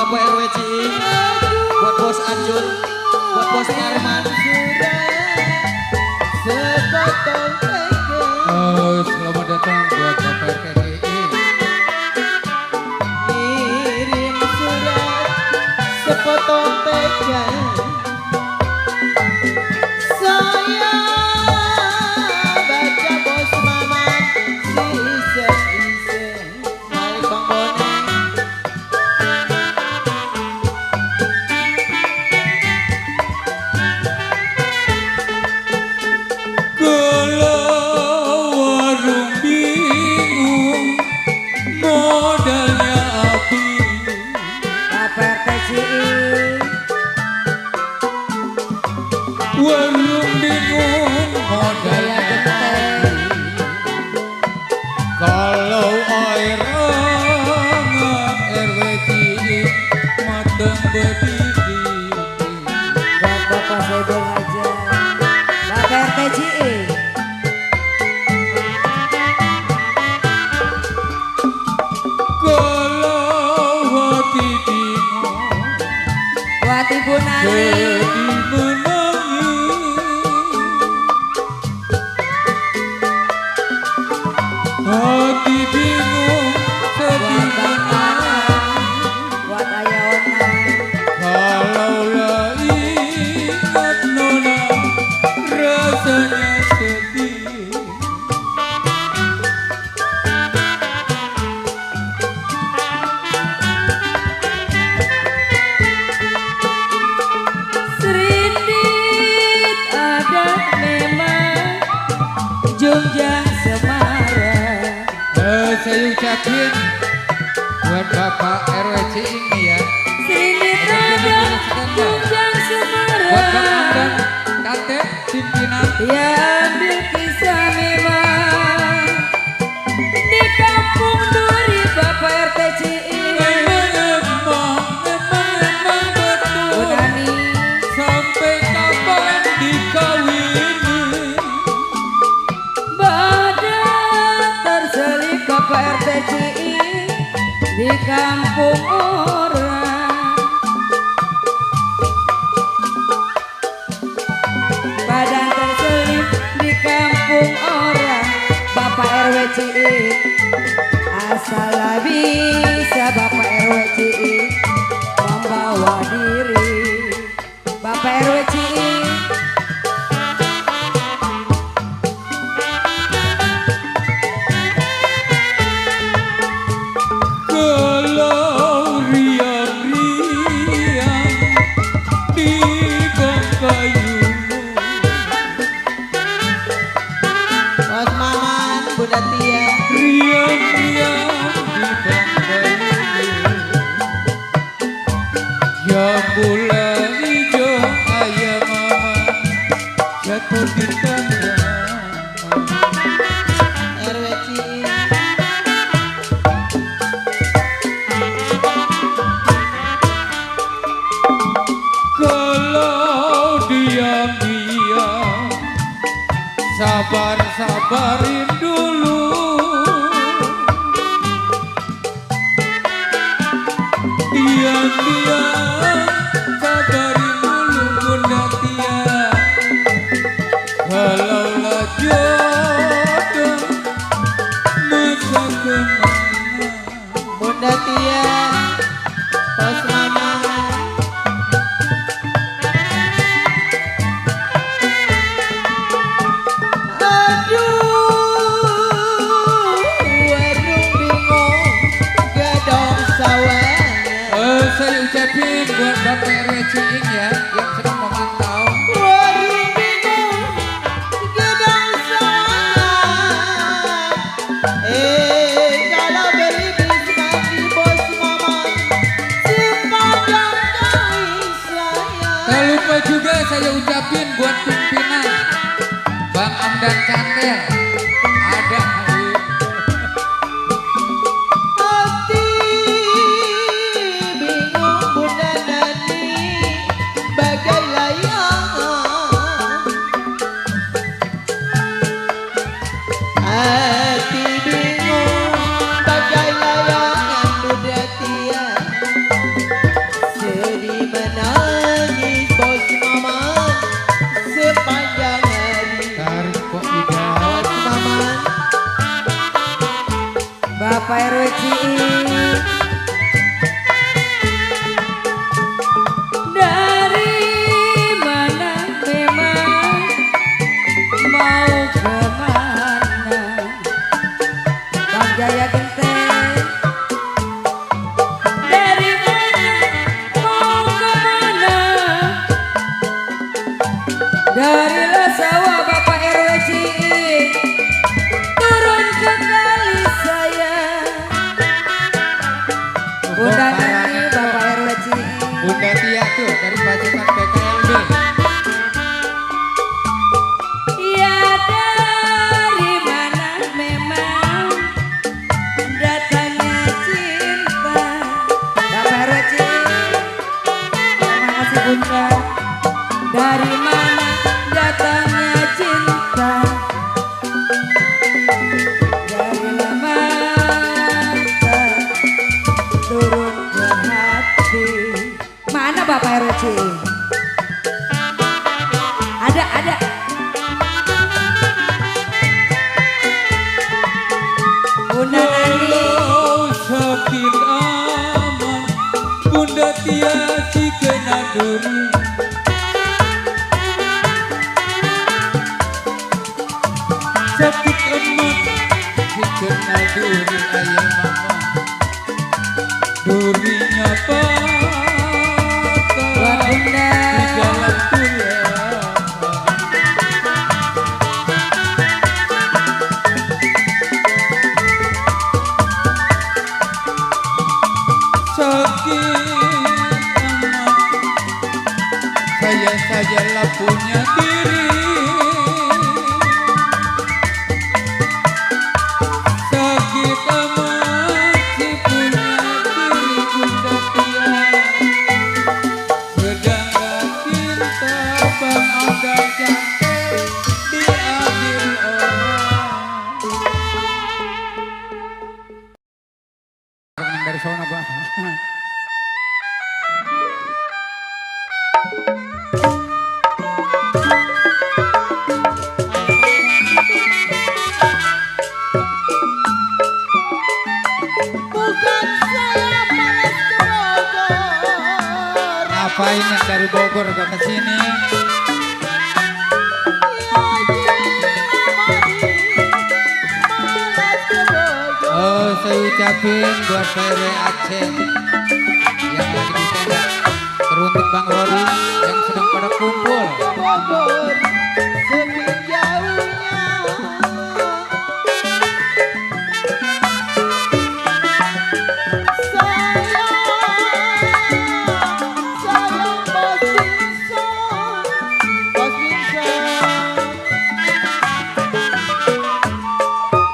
Bapak RW Ciing, buat Bos Anjur, buat Bos Arman. Oh, selamat datang buat Bapak RKCI. Kirim surat sepotong pegang. Saya baca Bos Mamat si iseng-iseng. Mari Bang Boneng. Kalau warung bingung modalnya api. Bapak RKCI. Warung bingung modalnya api. Kalau air hangat RW Ciing mateng berdiri. Buat Bapak Sebel aja. Bapak RKCI. Kalau hati bingung Buat Ibu Nani. sedih menangis. Hati bingung sedih Buat Bang menangis. Buat Ayah Ona. Kalaulah ingat nona rasanya sedih. Serindit ada memang Jogja Semarang. Saya ucapin buat Bapak RW Ciing nih ya. Serindit ada Jogja Buat Bang Amdan, Semarang. Tante, pimpinan. Ya ambil kisah memang di kampung Duri Bapak RTCI. Emang betul. Bu Nani. Sampai kapan dikawini? Badan terselip Bapak RTCI di kampung orang. Badan terselip di kampung orang. Bapak RW Ciing. Asal bisa Bapak RW Ciing membawa diri. Bapak RW Ciing. Kalau riang-riang di Bangkayumu. Bos Maman, Bunda Tia. Riang-riang di Bangkayumu. Yang bulan hijau ayam mama jatuh di tangan. RW Ciing. Kalau diam-diam sabar-sabarin dulu. Diam-diam sabarin dulu Bunda Tia. Kalaulah jodoh masa kemana. Bunda Tia. Bos Maman. Warung bingung gadong sawangan. Saya ucapin buat Bapak RW Ciing ya yang sedang memantau. Warung bingung gadong sawangan. Kalau beli bis mati Bos Maman sepanjang kali saya. Tak lupa juga saya ucapin buat pimpinan Bang Amdan Candel. Ada Hati bingung Bunda Nani bagai layangan. Hati bingung bagai layangan Bunda Tia. Bapak RW Ciik. Dari mana memang mau kemana Bang Jaya Genteng. Dari mana mau kemana dari Lasawa Bapak RW Ciik turun ke kali saya. Undangan nih Bapak RW Ciik. Bunda Tia tuh dari pasukan PKLB. Ya dari mana memang datangnya cinta. Bapak RW Ciik. Terima kasih Bunda. Dari mana datangnya cinta. Dari mata turun ke hati. Mana Bapak RW Ciik? Ada. Bunda Nani. Walau sakit aman, Bunda Tia si kena duri. Sakit aman, si kena duri ayah mama. Durinya Buat patah Bunda. di dalam tulang. Sakit amat, saya sajalah punya diri. Sakit amat, si punya diri Bunda Tia. Sedangkan cinta Bang Amdan Cantik diambil orang. Dari sana Bang. Bukan saya panas ke Bogor. Ngapain yang dari Bogor ke kesini? Oh, saya ucapin buat PRW Aceh yang lagi di tenda, teruntuk Bang Rory yang sedang pada kumpul. Bogor sekian jauhnya. Sayang Bos Vincent, Bos Vincent.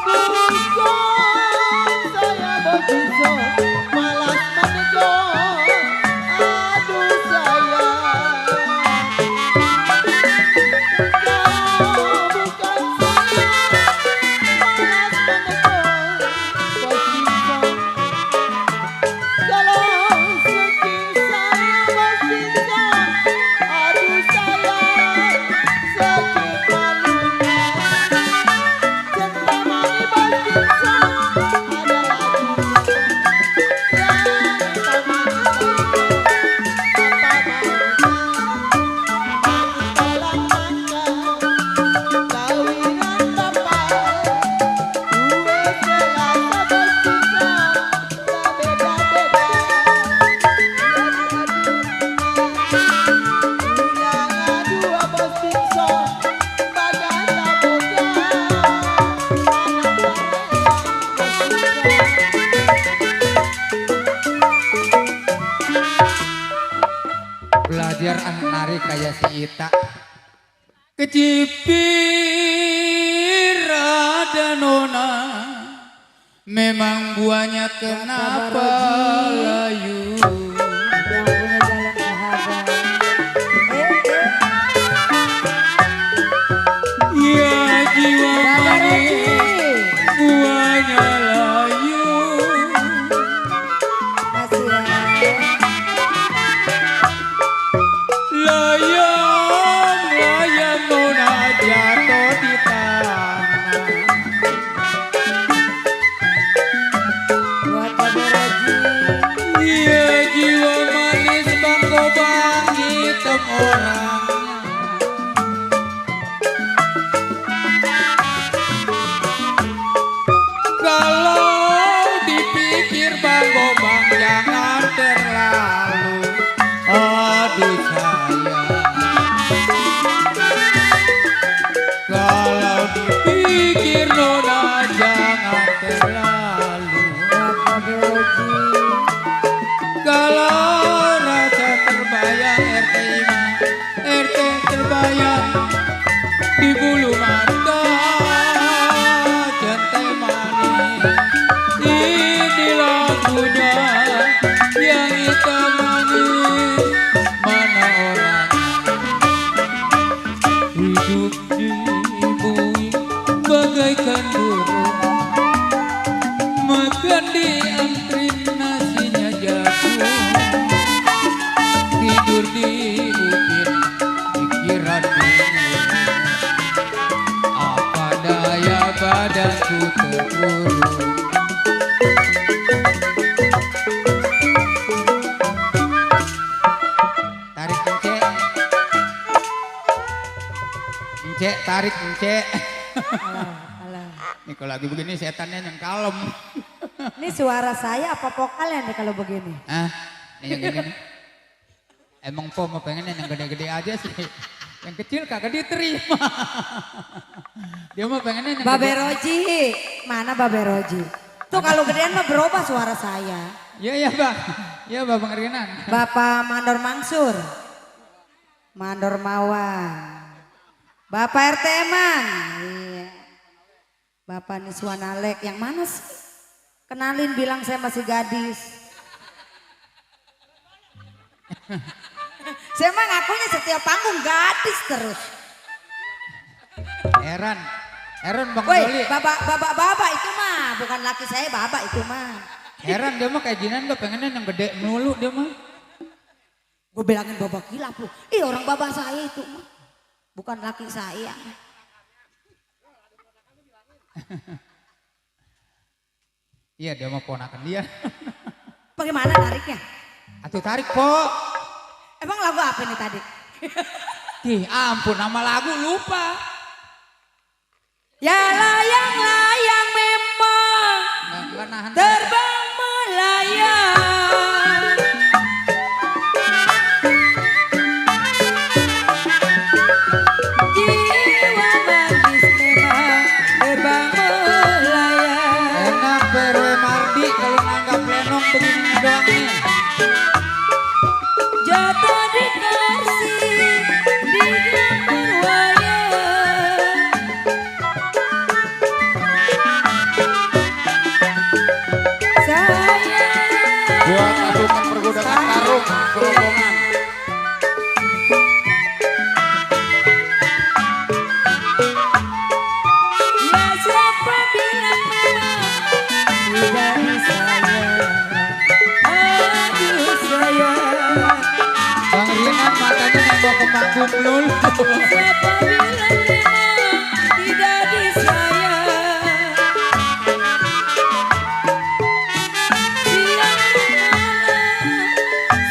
Bukan saya Bos Vincent, malas menegur. Aduh sayang. Belajar nari kayak si Ita. Kecipir ada nona, memang buahnya kenapa layu. Yang punya jalan sahabat. Ya jiwa Bapak manis Roji. buahnya layu. Masih ya. Layang nona jatuh di tanah. makan burung, makan di antri nasinya jagung, tidur di bukit pikiran bingung, apa daya badanku terkurung. Tarik encek, encek tarik encek. Alah, alah. Nih kalau lagi begini setannya yang kalem. Ini suara saya apa vokalnya nih kalau begini? Ah, ini yang gini. Emang po mau pengen yang gede-gede aja sih. Yang kecil kagak diterima. Dia mau pengennya yang Babe gede. Roji, mana Babe Roji? Tuh kalau gedean mah berubah suara saya. Iya iya bang, iya bang Rinan. Bapak Mandor Mangsur, Mandor Mawar, Bapak RT Man, iya. Bapak Niswan Alek, yang mana sih? Kenalin bilang saya masih gadis. Saya mah ngakunya setiap panggung gadis terus. Heran bang Woi, Doli. bapak itu mah bukan laki saya, bapak itu mah. Heran dia mah kayak jinan gak pengennya yang gede mulu dia mah. Gue bilangin babak kilap lu. Ih orang babak saya itu mah. Bukan laki saya. Iya dia mah ponakan dia. Bagaimana tariknya? Atuh tarik po. Emang lagu apa nih tadi? Ih ampun nama lagu lupa. Ya layang-layang memang Nggak nahan. terbang melayang. Jiwa manis memang terbang melayang. Enak Perwe Mardi kalau nanggap lenong begini doang nih. Jatuh dikasih di gambar wayang. Sayang Buat pasukan pergudangan karung serombongan. ya siapa bilang memang tidak bisa aduh sayang. Bang Rinan matanya nembak ke panggung lul. Siapa bilang memang tidak disayang.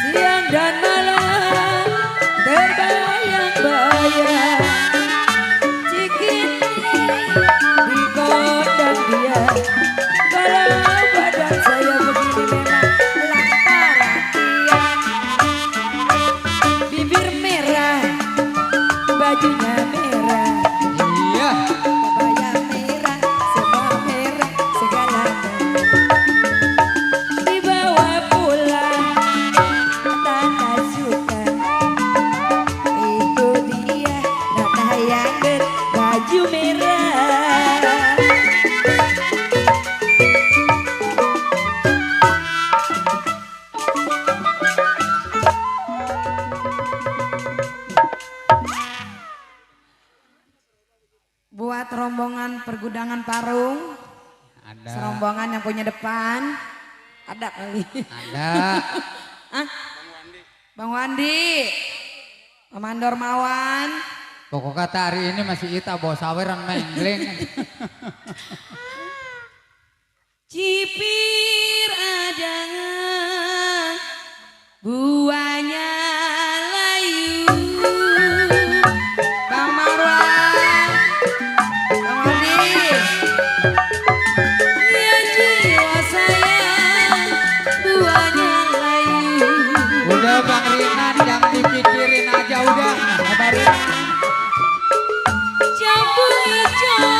Siang dan malam terbayang-bayang. Cikini digodang dia. Kalau badan saya begini memang lantaran dia. Bibir merah, bajunya merah, Iya. kebaya merah, semua merah, segalanya. Dibawa pulang, tanda suka. Itu dia, Nana yang berbaju merah. Buat rombongan pergudangan Parung, Ada. serombongan yang punya depan, ada kali. Ada. Hah? Bang Wandi, Pak Mandor Mawan, Pokok kata hari ini masih Ita bawa saweran menggleng. Cipir ada buahnya layu. Bang Marwan, Bang Wandi, ya jiwa saya buahnya layu. Udah Bang Rinan jangan dipikirin aja udah. Sabarin. Jambu hijau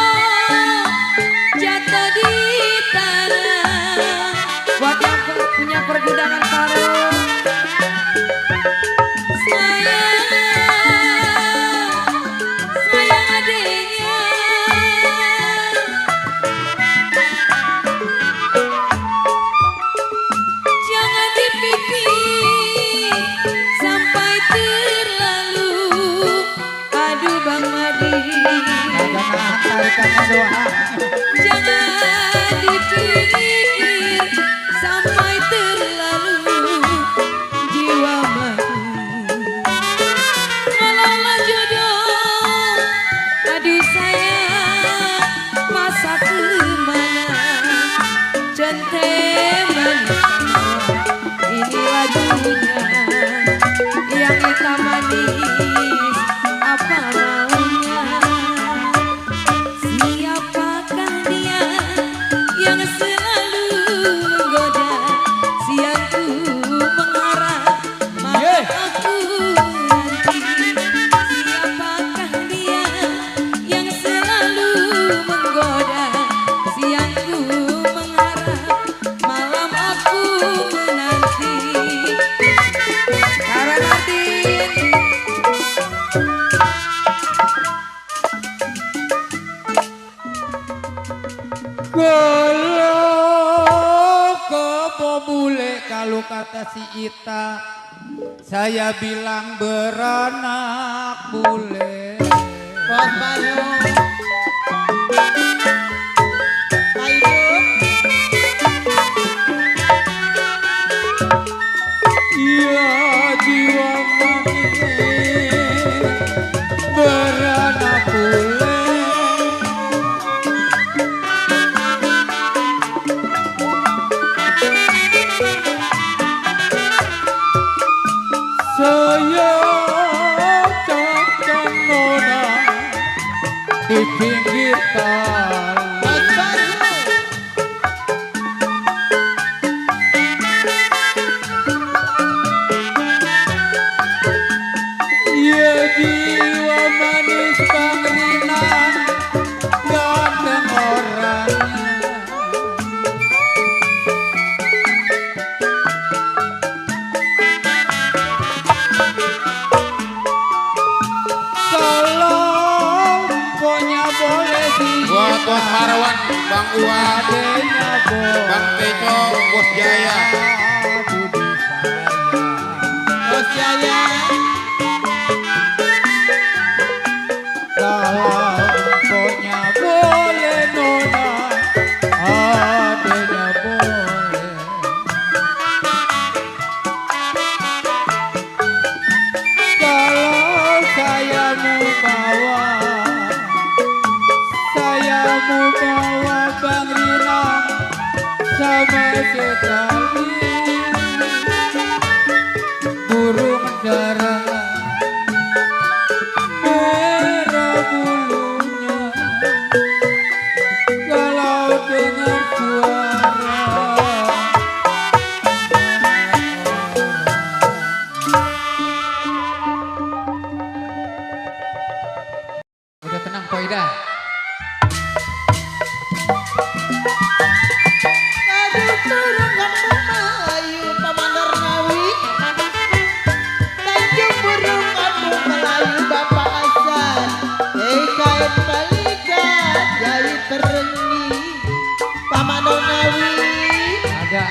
Gelo kebobule kalau kata si Ita, saya bilang beranak bule. Bos baru. Ayo. Iya jiwa manis beranak bule. Saya cakap nona di pinggir tali. Bos baru. Iya jiwa manis Bang Rina, ganteng orangnya. Kalau punya boleh Buat Bos Marwan, Bang Uwan, adanya boleh. Bang Teco, Bos Jaya. Budi saya. Bos Jaya. Kalau punya boleh nona, adanya boleh. Kalau saya mau bawa Bang Rina sama sekali burung dara merah bulunya. Kalau dengar suara udah tenang Pak Ida. Aduh turun kampung Melayu Pamandar Ngawi. Tanjung burung kampung Melayu Bapak Hasan. Kain balikat jahit perenggi Pamandar Ngawi. Ada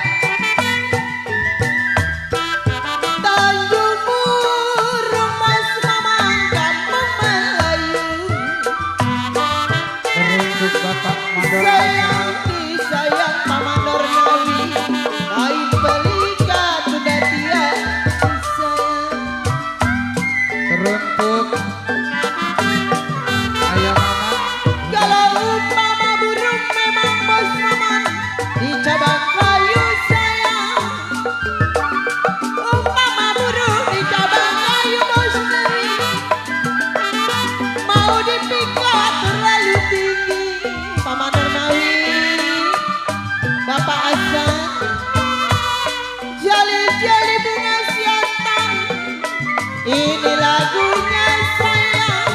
Tanjung burung Mas Maman kampung Melayu. teruntuk Bapak Mandor. Sayang disayang Pamandar Ngawi. Kain balikat sudah tiada sayang. Teruntuk ayah mama. Kalau umpama burung memang bos maman di cabang kayu sayang. Umpama burung di cabang kayu bos Ngawi. Mau dipikat terlalu tinggi Pamandar Ngawi. Bapak Hasan. Jali-jali bunga siantan. Ini lagunya sayang.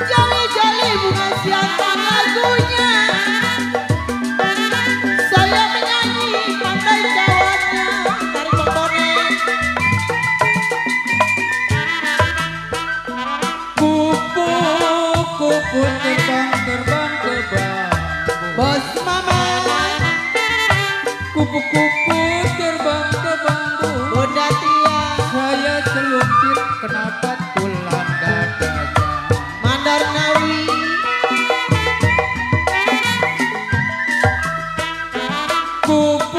Jali-jali bunga siantan lagunya. Saya menyanyi pandai kawannya. Tarik pembonet. Kupu-kupu terbang ke bambu. Bos mama, Kupu-kupu terbang ke bambu. Bunda Tia, Saya selupit kenapa tulang dadanya. Mandar Ngawi. Kupu-kupu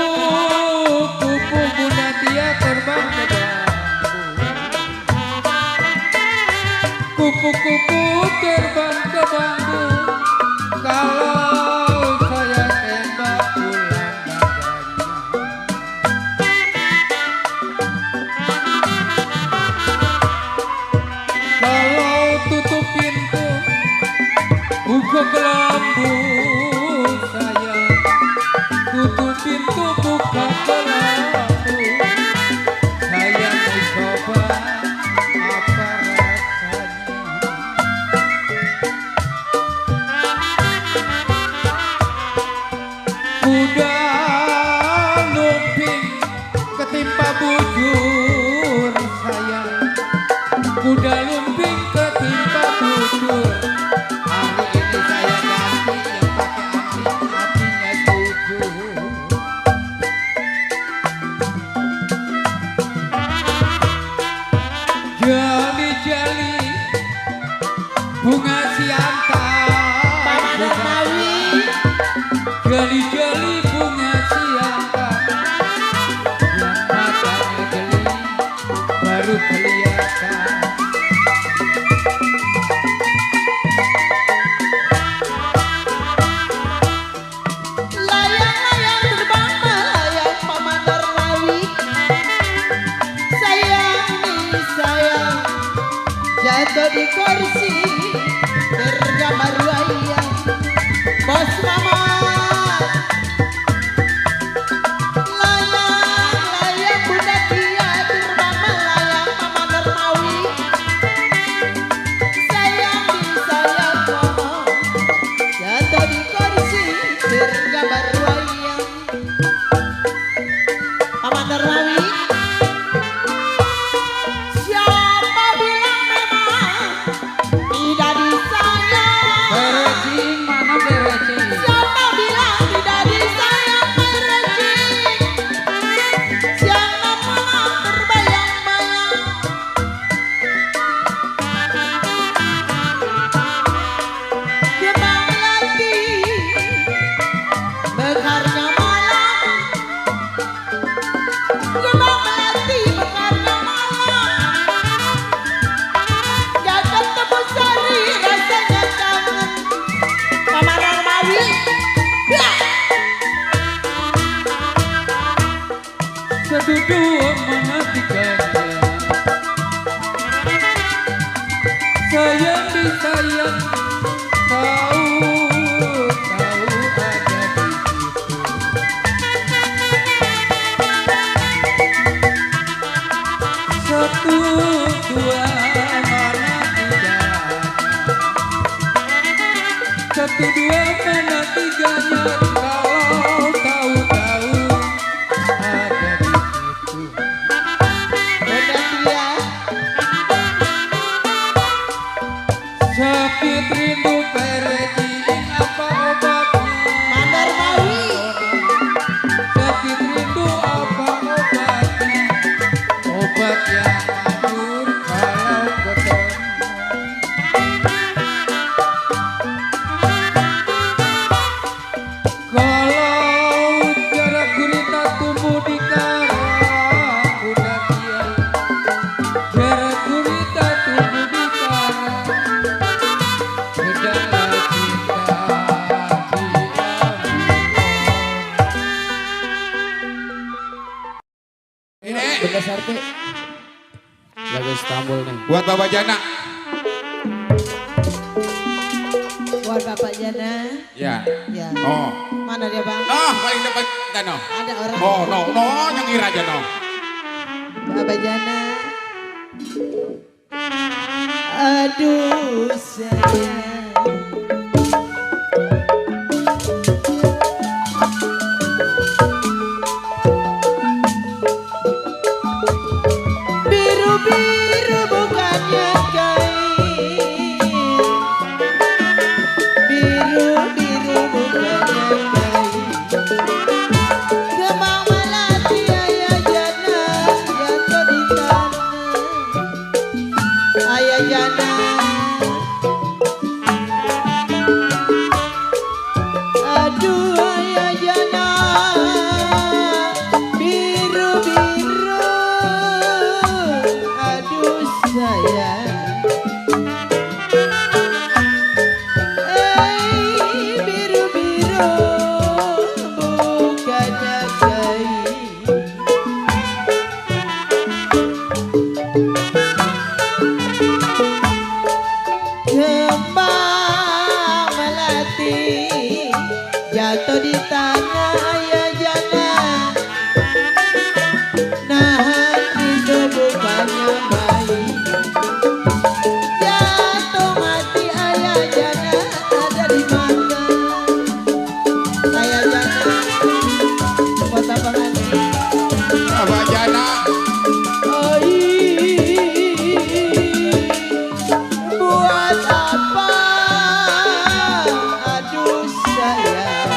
Bunda Tia terbang ke bambu. Kupu-kupu terbang ke bambu. Kalau saya tembak tulang dadanya. Kalau tutup pintu, buka kelambu saya. Tutup pintu, buka kelambu. Saya mau coba apa rasanya. Kuda lumping ketimpa bujur saya. Kuda lumping ketimpa bujur. Hari ini saya ganti yang pakai anti Geli-geli bunga siapa yang matanya geli baru kelihatan. Layang-layang terbang melayang memandar rawi. Sayang nih sayang, jatuh di kursi tergambar wayang. Bos Mamat, layang-layang budak dia terbang melayang memandar rawi. Sayang nih sayang ngomong, jatuh di kursi tergambar wayang. Memandar rawi. Siapa bilang memang tidak disayang? Berecing mana berecing? Siapa bilang tidak disayang merecing? Siapa malam terbayang-bayang? Kembang melati mekarnya malam. Kembang melati mekarnya malam. Gak ketemu sari rasanya kangen. Mama Romawi. Ya. Seduduk menghentikannya. Sayang disayang, tahu ada di situ. Satu dua mana tiganya. Satu dua mana tiganya. Kalau tahu-tahu ada di situ. Udah dia. Sakit rindu perecing apa obatnya? Mandar Mawi. Sakit rindu apa obatnya? Obat yang manjur kalau ketemu. Kalau jarak gurita tumbuh di karang, udah dia. Jarak gurita tumbuh di karang. Sudahlah cinta Ini Bener Sarti. Lagu Istanbul nih. buat Bapak Jana. Buat Bapak Jana. Ya. Ya. Oh. Mana dia bang? Paling depan kita no. Ada orang. No, yang ngira aja no. Bapak Jana. Aduh sayang. Biru-biru bukannya kain. Biru-biru bukannya kain. Kembang melati ayah jana jatuh di tanah. Ayah jana. Aduh ayah jana. Biru-biru. Aduh sayang. Biru-biru bukannya kain. Kembang melati jatuh di tanah ya jana. Nahan itu bukannya baik. Jatuh mati ayah jana ada di mana? Ayah jana kota pengantin. Bapak Jana. Buat apa? Aduh sayang.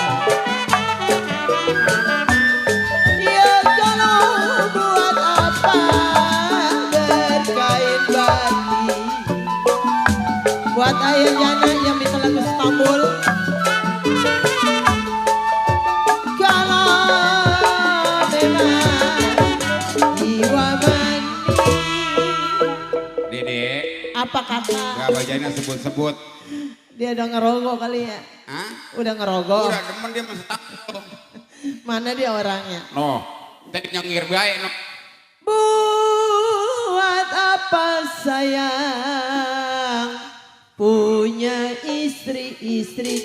Apa kakak? Gak bajana sebut-sebut. Dia udah ngerogoh kali ya? Hah? Udah ngerogoh. Udah demen dia masih takut. Mana dia orangnya? No, tadi nyengir baik no. Buat apa sayang punya istri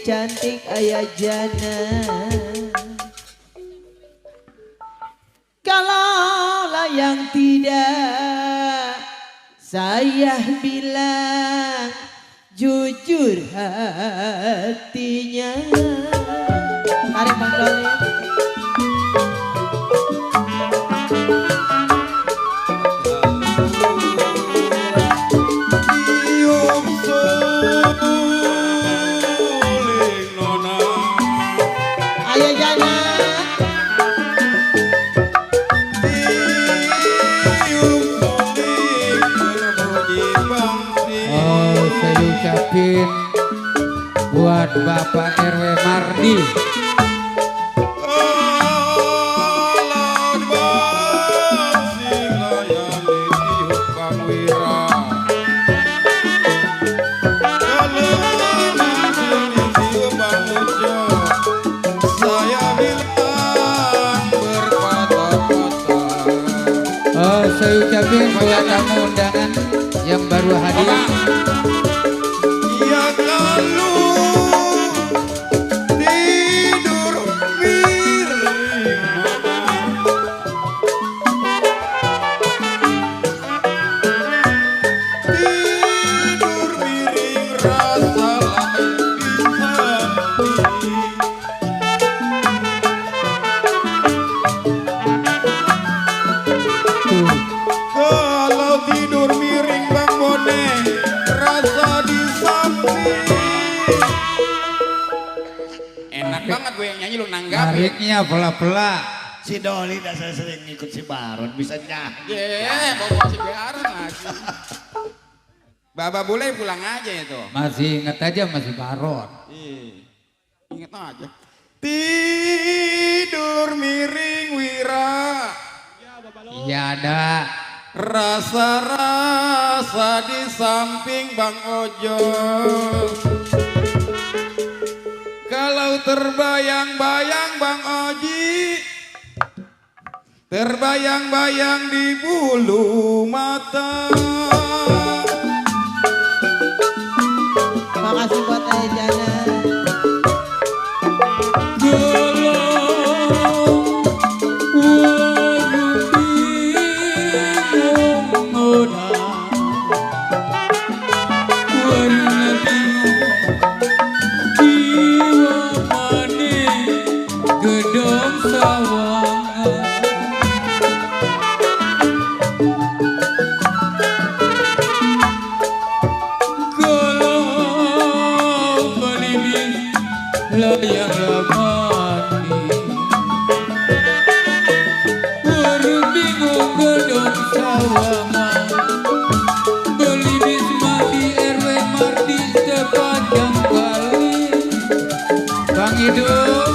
cantik ayah jana, kalaulah yang tidak saya bilang jujur hatinya. Tarik Bang Doli. Tiup suling nona. Ayah jana. Tiup suling berbunyi bangsi. Oh, saya ucapin buat Bapak RW Mardi. Alat bangsi layani tiup Bang Wira. Kalau bangsi tiup Bang Ujo, saya bilang berkata-kata. Oh, saya ucapin buat tamu undangan yang baru hadir. Ia lalu tidur miring tidur miring rasa lain bisa Tuh, kalau tidur miring Bang Bone rasa di samping. Enak banget gue yang nyanyi lu nanggapin. nariknya pela-pela. Si Doli dasar sering ngikut si Baron bisa nyanyi. Bawa si Baron lagi. Baba boleh pulang aja itu. Masih ingat aja masih Baron. Ingat aja. Tidur miring Wira. Iya ada. Rasa-rasa di samping Bang Ojo. Kalau terbayang-bayang Bang Oji, terbayang-bayang di bulu mata. Makasih buat ayah jana. Gedong sawangan. Kalau balimin layang lamani, warung bingung gedong sawangan. Belimis mati RW Mardi sepanjang kali. Bang Hidup.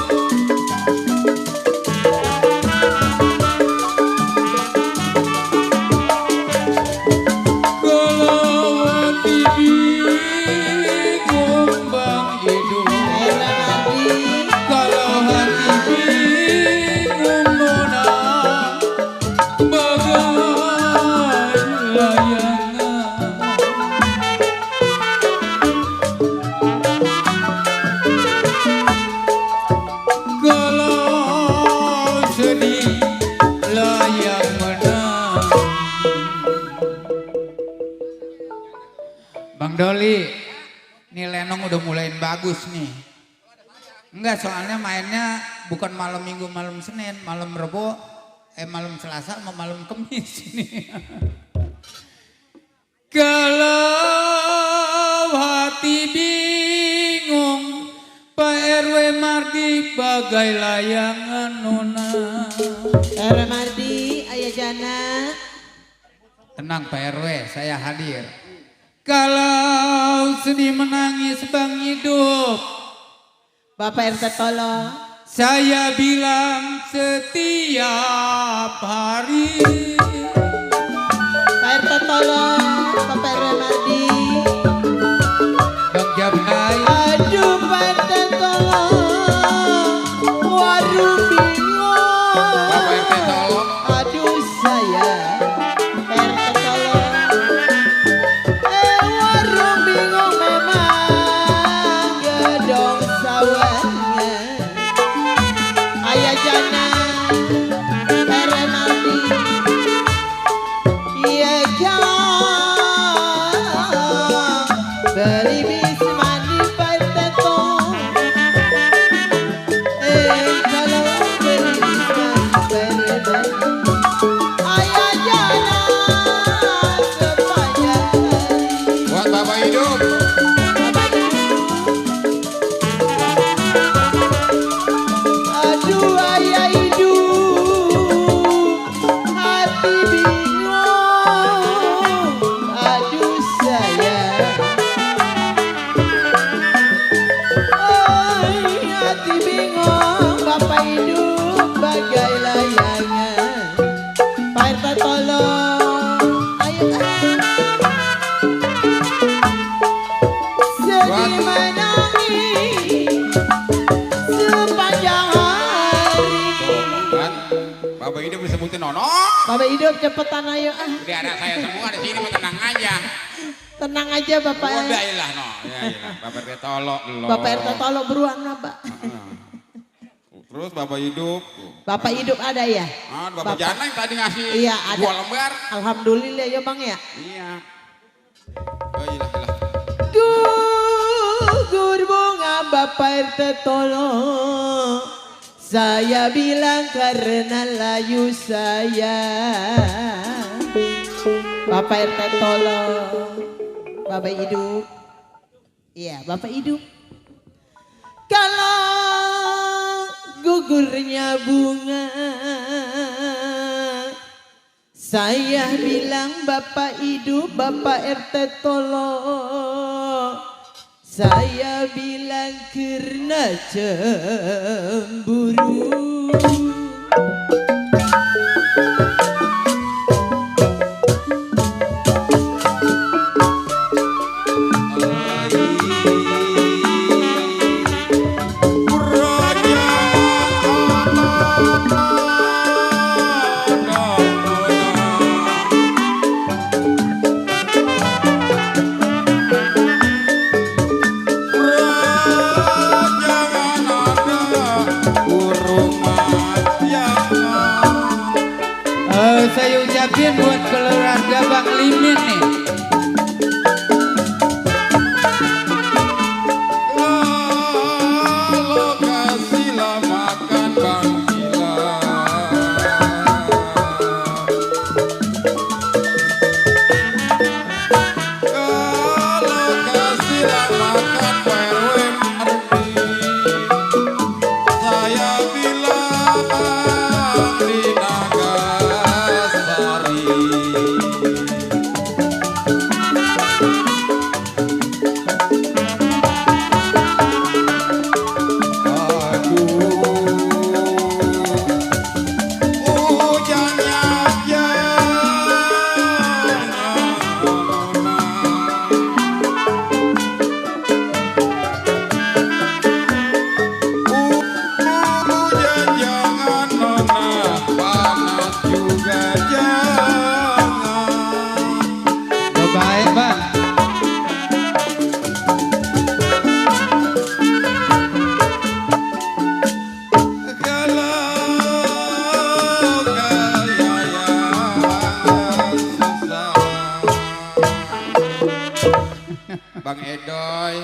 Bang Doli, nih Lenong udah mulain bagus nih. Enggak, soalnya mainnya bukan malam Minggu, malam Senin, malam Rebo, malam Selasa sama malam Kemis nih. Kalau hati bingung, Pak RW Mardi bagai layangan nona. RW Mardi, ayah jana. Tenang Pak RW, saya hadir. Kalau sedih menangis Bang Hidup, Bapak RT tolong. saya bilang setiap hari. Pak RT tolong. Bapak RW Mardi. disebutin Nono. Bapak hidup cepetan ayo ah. Udah ada saya semua di sini, tenang aja. Tenang aja Bapak. Udah ilah no, ya ilah. Bapak RT tolok lo. Bapak RT tolong beruang Bapak. Terus Bapak hidup. Bapak hidup ada ya? Bapak Jana yang tadi ngasih Iya, ada. 2 lembar. Alhamdulillah ya Bang ya. Iya. Oh ilah ilah. Gugur bunga Bapak RT tolong. Saya bilang karena layu saya. Bapak RT tolong. Bapak hidup. Iya, Bapak hidup. Kalau gugurnya bunga, saya bilang Bapak hidup, Bapak RT tolong. Saya bilang karena cemburu. Saya ucapin buat keluarga Bang Limin nih. Kalau kasihlah makan Bang Gila. Kalau kasihlah makan PRW Mardi. Saya bilang di Nagasari. Baik Bang. Bang Edoy,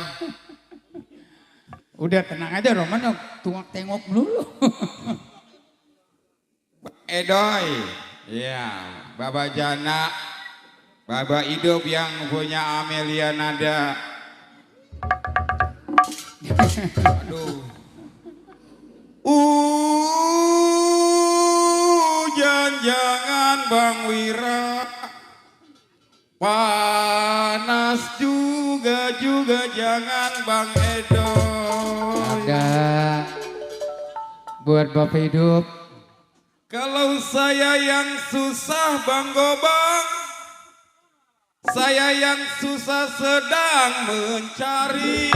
Udah tenang aja Roman, tunggu tengok dulu. Edoy, iya, Bapak Jana, Bapak hidup yang punya Amelia Nada. Aduh. Jangan Bang Wira, panas juga jangan Bang Edoy. Ada buat Bapak hidup. Kalau saya yang susah Bang Gobang, saya yang susah sedang mencari.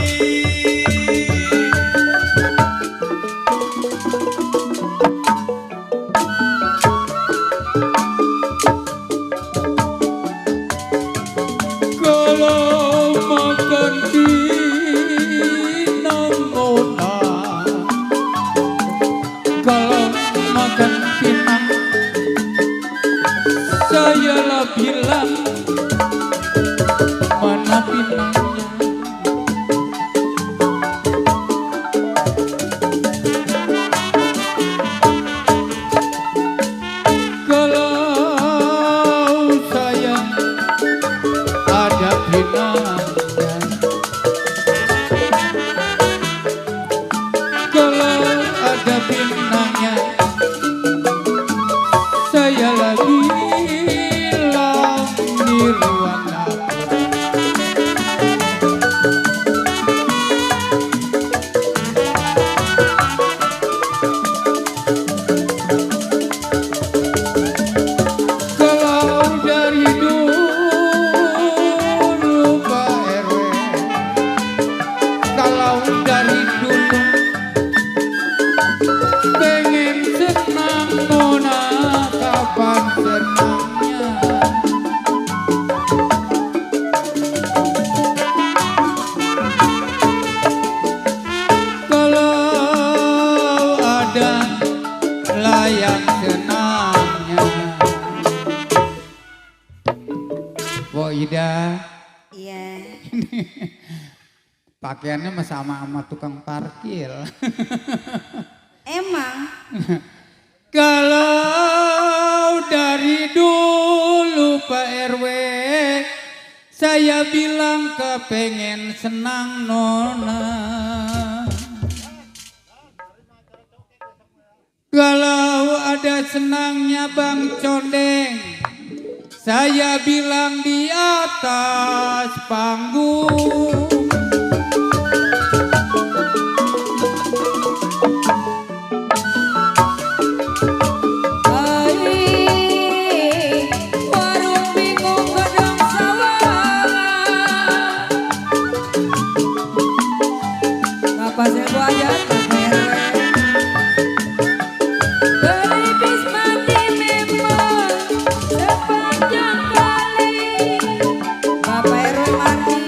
Kalau makan pinang-ona, kalau makan pinang, saya lah bilang mana pinangnya. Kalau saya ada pinangnya, kalau ada pinangnya, saya lagi bilang di ruang dapur. Kalau dari dulu Pak RW, kalau dari dulu pengen dan layang senangnya. Bo Ida, Iya. pakaiannya mah sama tukang parkir. Emang Kalau dari dulu Pak RW saya bilang kepengen senang nona. Kalau ada senangnya Bang Condeng, saya bilang di atas panggung. warung bingung gedung sawah. Bapak saya bu aja Pelipis mati memang sepanjang kali. Bapak RW Mardi.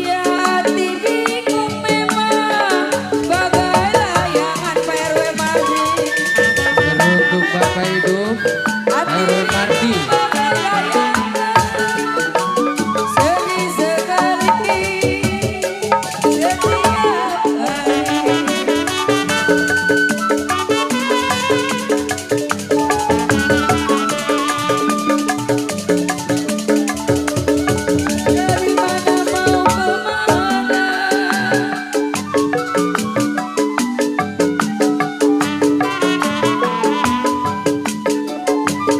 Ya hati bingung memang bagai layangan Pak RW Mardi. Untuk Bapak hidup RW Mardi. Bagai layangan sedih sekali setiap hari. Dari mana mau kemana?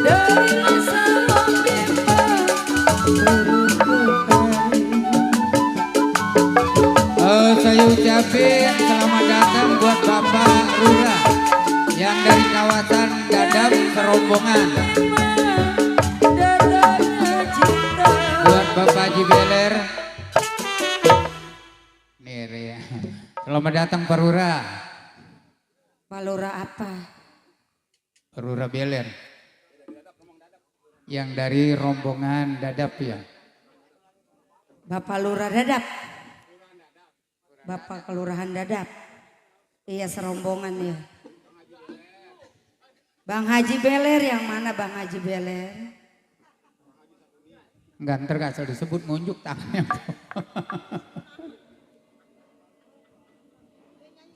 Dari masa membimbang terus berlari. Saya ucapin selamat datang buat Bapak Lurah yang dari kawasan Dadap Serombongan. Datangnya cinta. Buat Bapak Haji Beler. Nih Ria. Selamat datang Pak Lurah. Pak Lurah apa? Pak Lurah Beler. Yang dari rombongan Dadap ya. Bapak Lurah Dadap. Bapak Kelurahan Dadap. Iya serombongan ya. Bang Haji Beler yang mana Bang Haji Beler? Enggak, ntar gak asal disebut ngunjuk tangannya.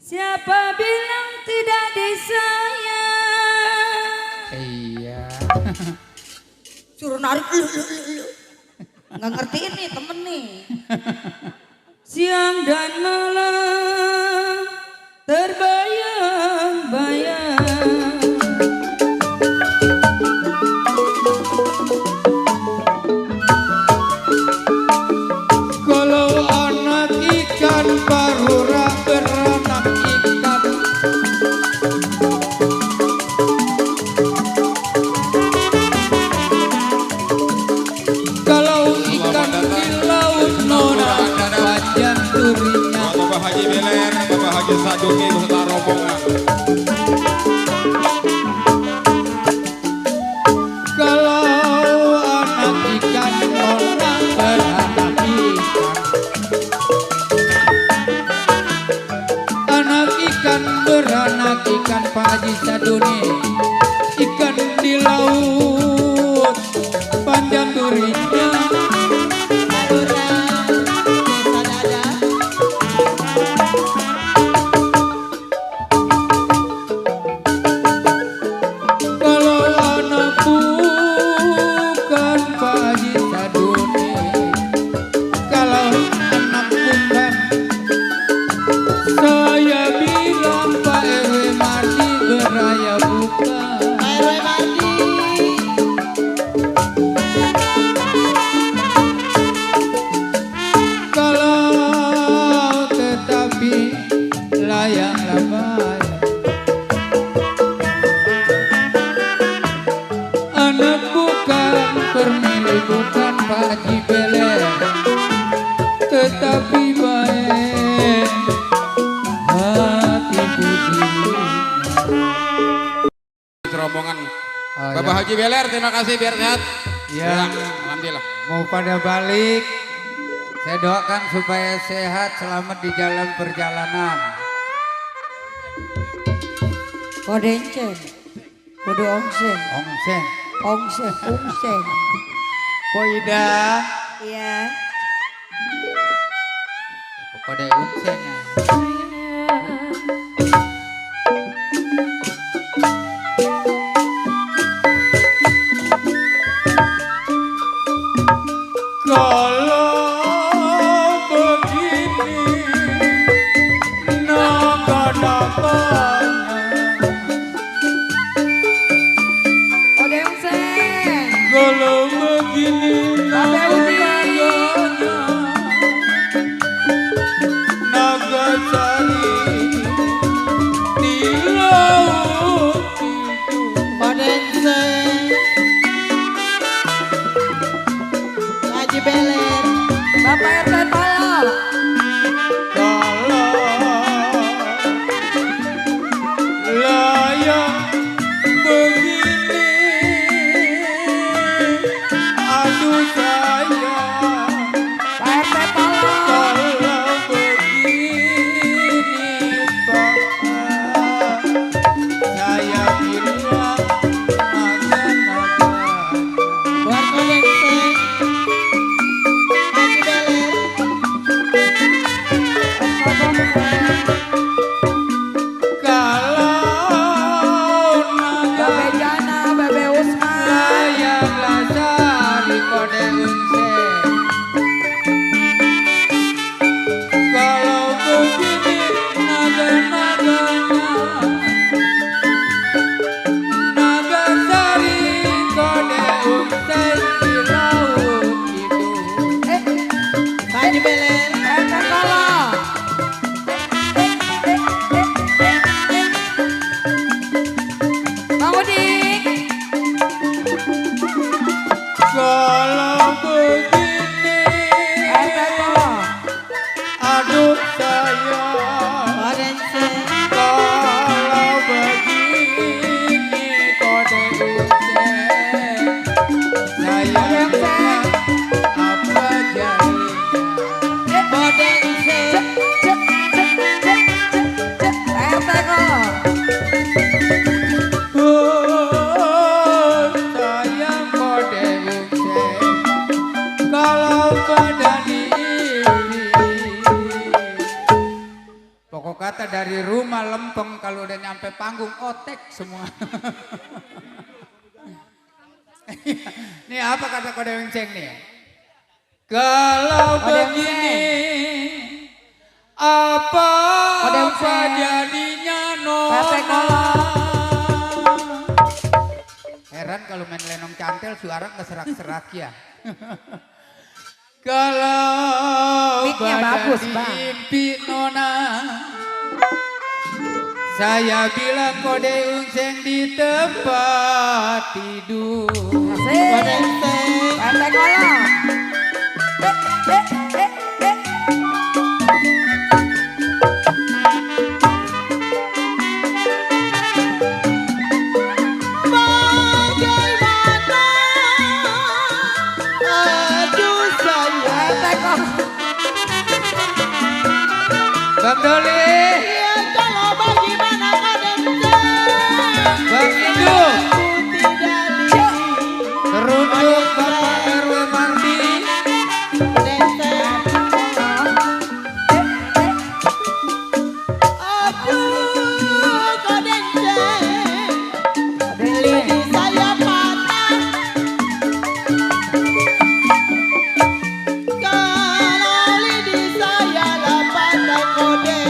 Siapa bilang tidak disayang? Iya. Suruh narik lu. Nggak ngerti ini temen nih. Siang dan malam terbayang-bayang. Kalau anak ikan Pak Lurah beranak ikan. Kalau ikan di laut nona panjang durinya. Bapak Haji Beler, Bapak Haji Sadungi beserta rombongan. Kalau anak ikan nona beranak ikan. Anak ikan beranak ikan Pak Haji Saduni. Ikan di laut panjang durinya. Kalau anak bukan Pak Haji Saduni, kalau anak bukan, saya bilang Pak RW Mardi beraya bukan. RW Mardi. Kalau tetapi layaklah baik. Anak bukan permili bukan Pak Haji Beler, tetapi baik hati budi. Rombongan Oh, Bapak ya. Haji Beler, terima kasih biar sehat. Ya. Alhamdulillah. Mau pada balik, Saya doakan supaya sehat, selamat di jalan perjalanan. Kode encen. Kode ongsen. Ongsen. Ongsen. Ongsen. Poida. Iya. Kode ongsen. Kalau begini naga-naganya, Kode ongsen. kalau begini naga-naganya, naga cari di laut hidup. Kode encen. Haji Beler. Bapak RT tolong. Kalau layak begini, aduh sayang. Pak RT tolong. Kalau begini Bapak, saya bilang naga-naga. Buat kode encen. Haji Beler. Kalau naga Babe Jana, Babe Usman. layaklah cari kode unsen. Kalau begini naga-naganya, naga cari kode unsen di laut hidup. Haji Beler. RT tolong. Bang Udik. Kalau begini, RT tolong. aduh sayang. Kode encen. Kalau begini kode unsen, saya bilang apa jadinya? Kode encen. RT tolong. Oh, sayang kode unsen, kalau pada diri. Pokok kata dari rumah lempeng, kalau udah nyampe panggung otek semua. Nih apa kata kode unceng nih? Kalau Kode begini apa Kode apa unceng. jadinya Pepe nona? Heran kalau main lenong cantel suara nggak serak-serak ya. Kalau Mic-nya bagus, Bang. mimpi nona, saya bilang kode unceng di tempat tidur. Asik. Kode encen. RT tolong. Bagaimana? Aduh sayang. RT tolong. Bang Doli, Ya kalau bagaimana kode encen. Bang Indo, Ku tidak di teruntuk Bapak RW Mardi, kode encen. Aduh kode encen. Lidi saya patah. Kalau lidi saya lah patah kode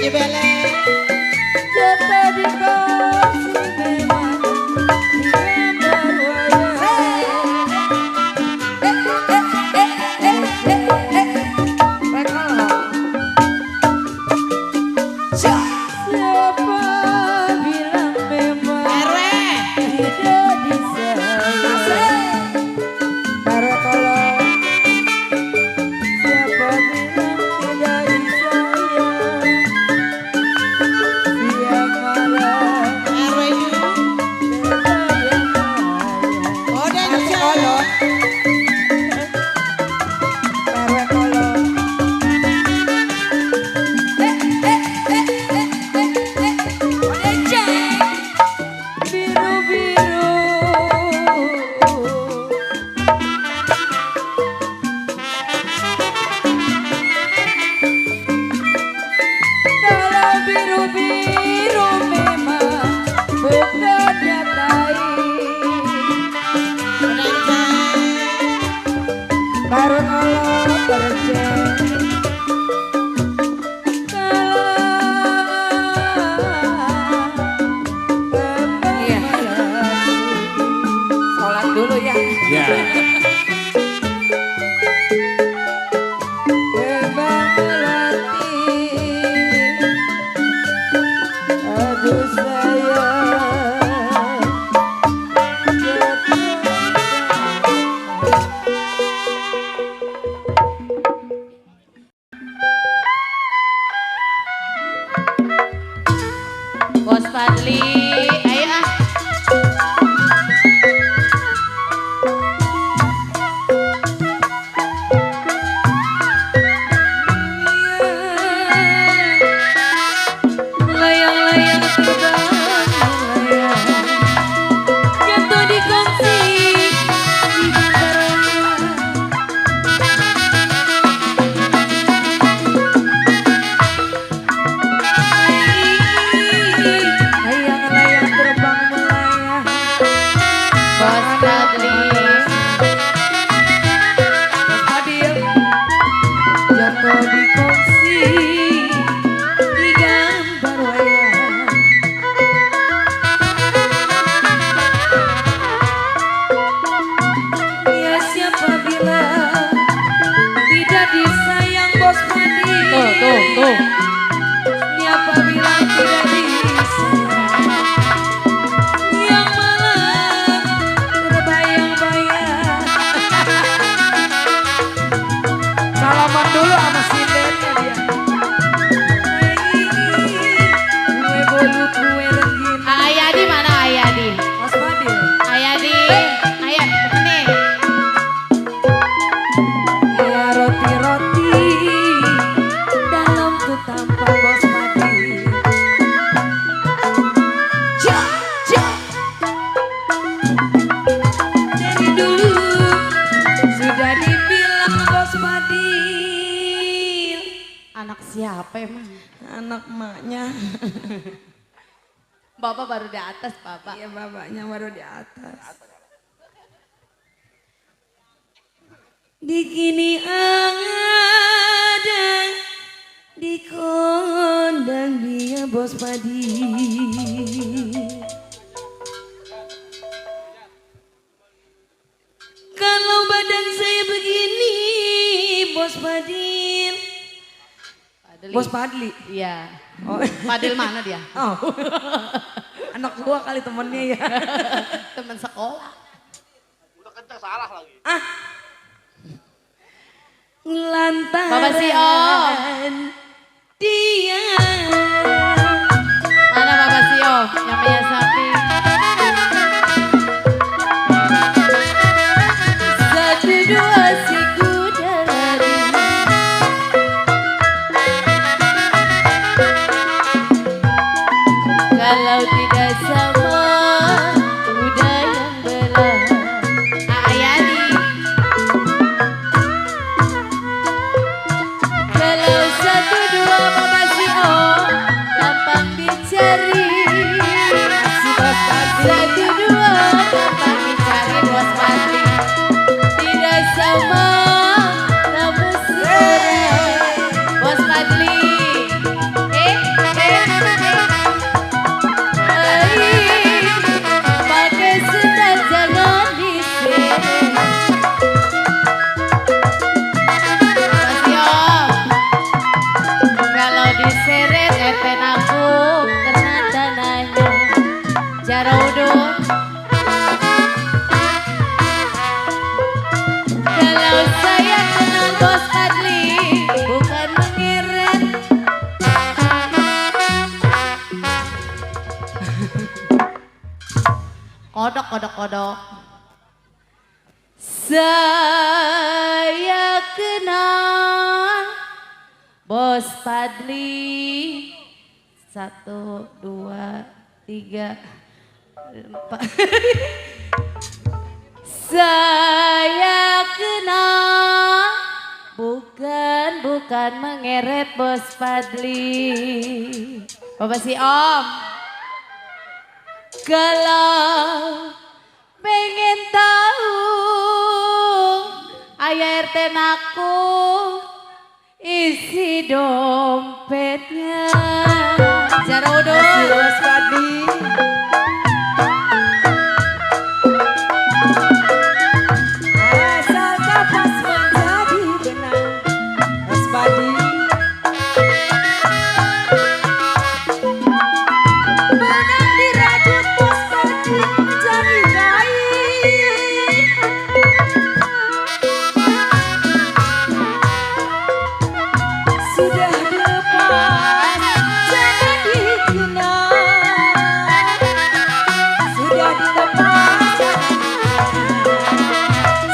Haji Bele. Jatuh di kasih memang digambar wayang. Siapa bilang memang RW. tidak disayang? Taruh kolong. Siapa bilang tidak disayang? Siang malam RW juga. terbayang-bayang. Oh, dan Solo. Taruh kolong. Biru-biru. Kalau biru-biru memang bukan nyatai. Baru kalau terjadi. Iya. Sholat dulu ya. Ya. Kembang melati. Aduh sayang. Bos Fadli, ayo ah. Layang-layang terbang melayang, jatuh di kongsi di barangan. Layang-layang terbang melayang, Bos Fadli. Adil jatuh di kongsi di gambar wayang. Ya siapa bilang tidak disayang Bos Padi? Tuh. Siapa bilang tidak disayang? Yang malam terbayang-bayang. Salaman dulu sama sindennya dia. Kue bolu, kue rengginang. Ayadi mana Ayadi? Mas Fadil. Ayadi, ayo nih. Ya roti-roti dalam tuh tampak Bos Fadil. Dari dulu sudah dibilang Bos Fadil. Anak siapa emang? Anak emaknya. Bapak baru di atas, Bapak. Iya bapaknya baru di atas. Di kini ada di kondang dia Bos Padi. Kalau badan saya begini Bos Padil. Fadli. Bos Padli. Iya. Oh, Fadil mana dia? oh. Anak gua kali temennya ya. Teman sekolah. Ah. Lantaran Bapak Sio. dia Mana Bapak Sio yang menyiasati? satu dua si kuda lari. Kalau tidak sama kuda yang belah. Ayadi. Kalau satu dua Bapak Sio Gampang dicari. si Bapak Satu dua gampang dicari Bos Fadli. Tidak sama namun seorang Bos Fadli. RT aku karena tanahnya Jarodon. Kalau saya kenal Bos Fadli bukan mengirit. Kodok, kodok, kodok. Saya kenal Bos Fadli. 1, 2, 3, 4. Saya kenal bukan mengeret Bos Fadli. Bapak si Om. Kalau pengen tahu ayah RT aku isi dompetnya Jarodo Bos Fadli. Asal kapas menjadi benang Bos Fadli. Benang dirajut Bos Fadli menjadi baik. Sudah dilepas jangan dikenal. Sudah dilepas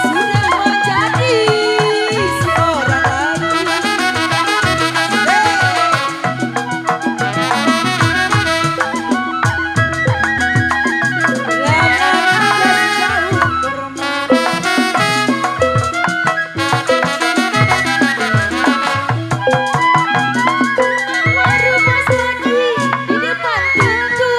sudah menjadi seorang lagi. Baru Bos Fadli di depan pintu.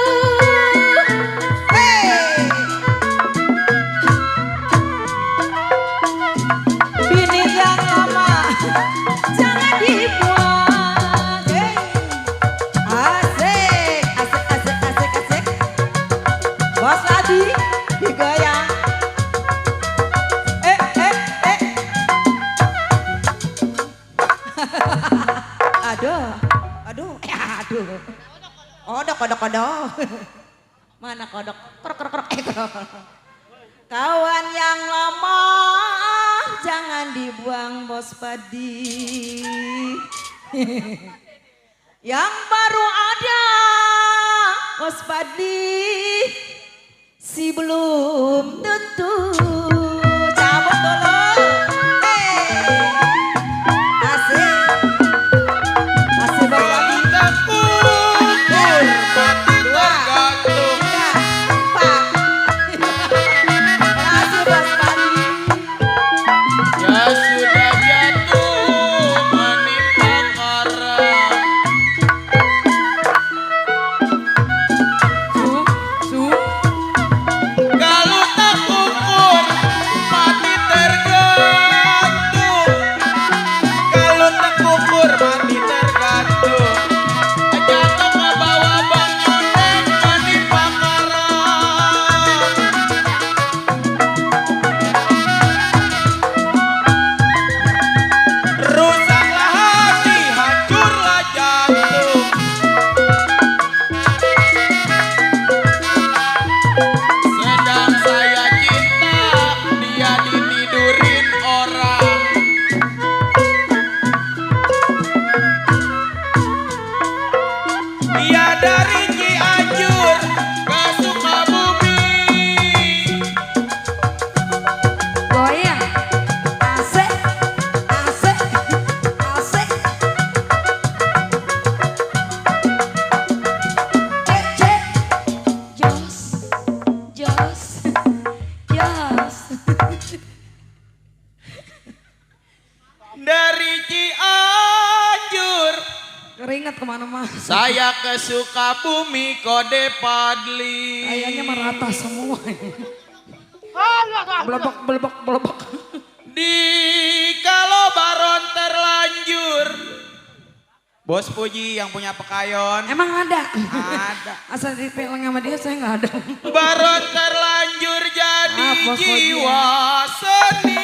Bini yang lama jangan dibuang. Asik, asik, asik, asik, asik. Bos Fadli digoyang. Aduh, aduh, aduh. Kodok, kodok, kodok. Mana kodok? Krok, krok, krok. Kawan yang lama jangan dibuang Bos Fadli. Yang baru ada Bos Fadli si belum tentu. Cabut dulu. Asik. Asik Bos Fadli. Dua, tiga, 4. Asik Bos Fadli. Ya sudah jatuh menimpa karang. Kalau tak ukur mati tergantung. Kalau tak ukur mati tergantung. Jatuh ke bawah bangunan menimpa karang. Rusaklah hati, hancurlah jantung. Sedang saya cinta, dia ditidurin orang. Dia dari Cianjur ke Sukabumi. goyang. Asik, asik, asik. Cek, jos, jos, jos. Dari Cianjur Keringat kemana-mana. saya ke Sukabumi, kode Fadli. Kayaknya merata semua. Belebek, belebek, belebek. Di kalau baron terlanjur. Bos Puji yang punya pekayon. Emang ada? Ada. Asal dipegang sama dia saya nggak ada. Baron terlanjur jadi Bos Puji. jiwa seni.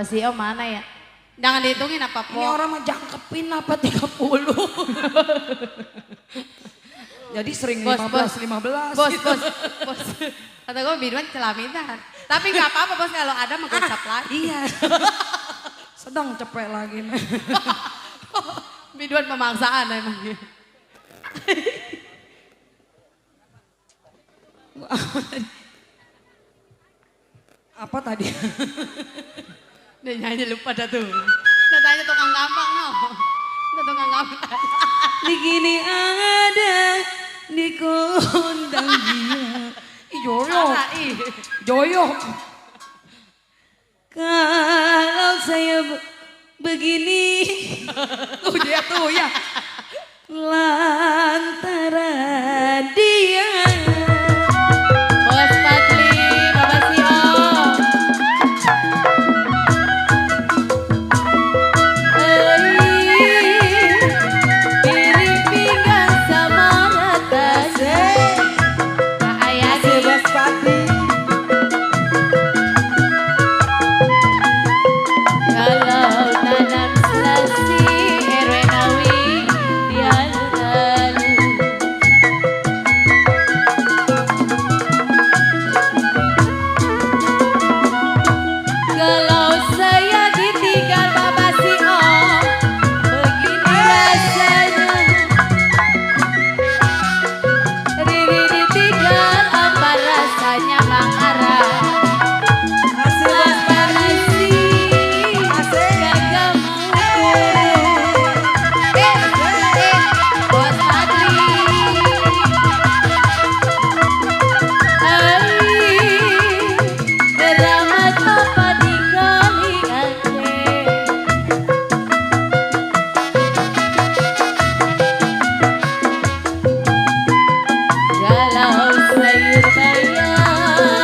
Sio mana ya? Jangan dihitungin apa Ini po. orang mah jangkepin apa 30. Jadi sering Bos, 15. Bos. Kata gue Bidwan celamitan. Tapi nggak apa-apa bos kalau ada mau gocap lagi. Iya. Sedang cepet lagi. Bidwan pemaksaan emang. Apa tadi? Dia nyanyi lupa dah tuh. Udah tanya tukang gampang no. Udah tukang gampang. Begini ada di kondang dia. Joyo. Joyo. Kalau saya begini. Tuh dia tuh ya. Lantaran dia. Bos Padli, Bapak Sio. Piring pinggang sama rata. Kak Ayadi. Bos Pati. Kalau tanam selasi Erwenawi dia lalu. Kalau saya ditinggal Bapak Sio, begini rasanya. Riri ditinggal apa rasanya Bang Ara? Apa nasi gagal mau. Bos Padli. Keramat apa di kali ate. Galau sayur bayam,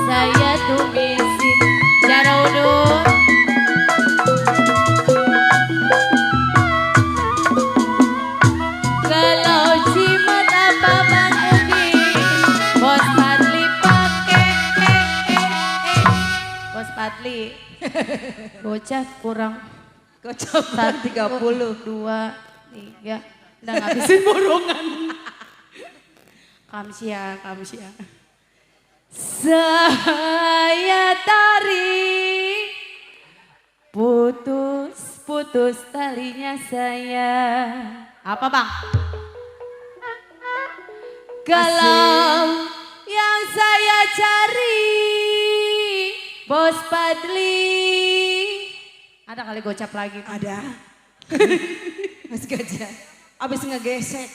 saya tumisin Jarudut. Kalau cimat apa Bang Ugi, Bos Padli pake Bos Padli. Gocap kurang Kocok 1, 30. 2, 3. Udah ngabisin borongan. Kamsia. Saya tarik putus talinya saya. Apa Bang? Kalau yang saya cari Bos Padli. Ada kali gocap lagi. Ada. Mas Gajah. Abis ngegesek.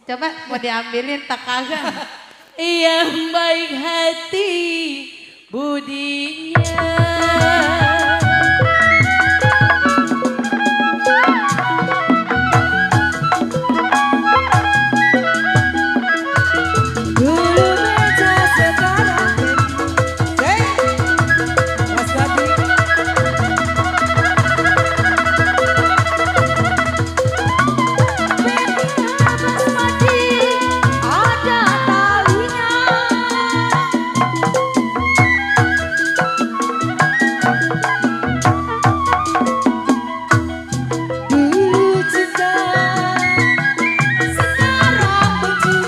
Coba mau diambilin tak kagak. Yang baik hati budinya. Dulu meja sekarang. Hey. Mas Pati. Mas Padi ada talinya. Dulu cinta. Sekarang benci.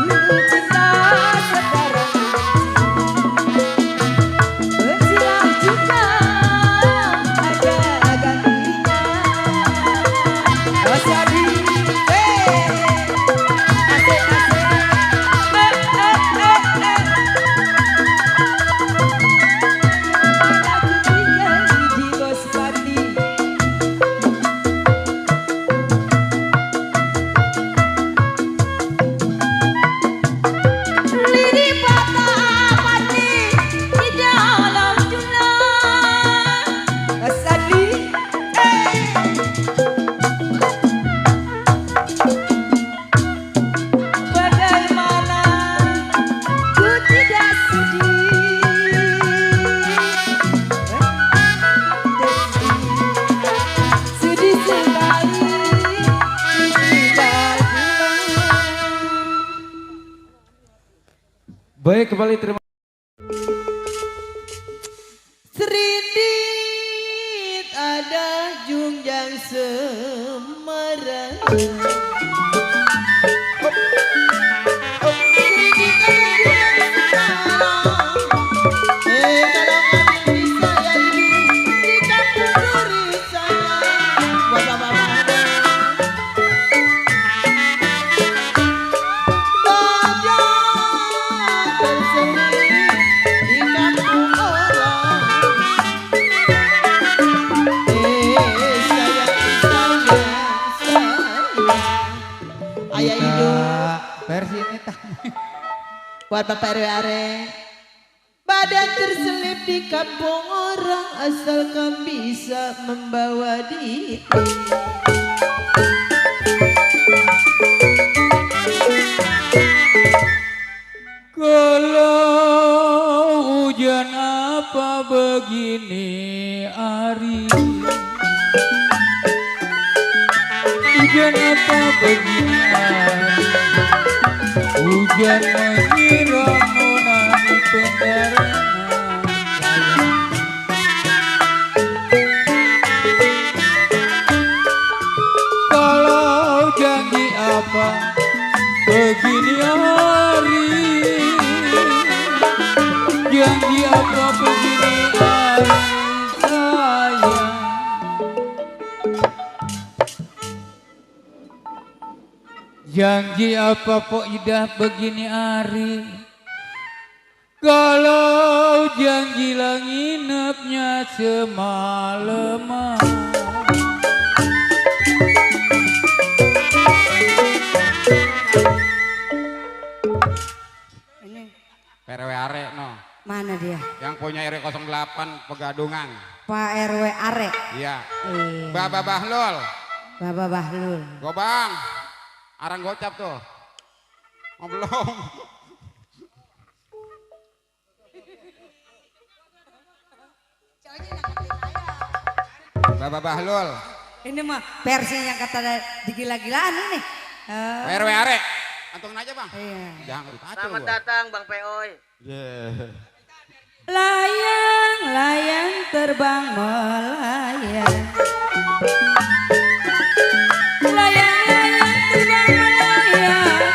Dulu cinta. Sekarang benci. Bencilah juga. Ada gantinya. Mas Adi. Asik. Aku tinggal di Bos Pati. Lidi patah mati di dalam jurnal. Mas Adi. Bagaimana ku tidak sudi. Sedih sekali ditinggal pulang. Baik, kembali terima Indah Junjang Semarang. Kalau ngambil bisa ya ibu di kampung duri sayang. Buat bapak-bapak. Ayah hidup Versi ini tak. buat Bapak RW. Badan terselip di kampung orang asalkan bisa membawa diri. Kalau hujan apa begini hari, hujan apa begini hari, hujan menyiram nona di pendarangan sayang. Kalau janji apa begini hari, janji apa begini hari sayang. Janji apa pok idah begini hari, kalau janji lah nginepnya semalaman. Ini PRW Are no. mana dia? Yang punya RW 08 Pegadungan. Pak RW Arek. Iya. Iya. Baba Bahlul. Bapak Bahlul. Gobang. Arang gocap tuh. Oh, belum. Baba Bahlul. Ini mah versi yang kata digila-gilaan ini. RW Are. Antungin aja bang. Iya. Jangan dikacau. Selamat datang Bang Peoy. Layang-layang terbang melayang. Layang-layang terbang melayang.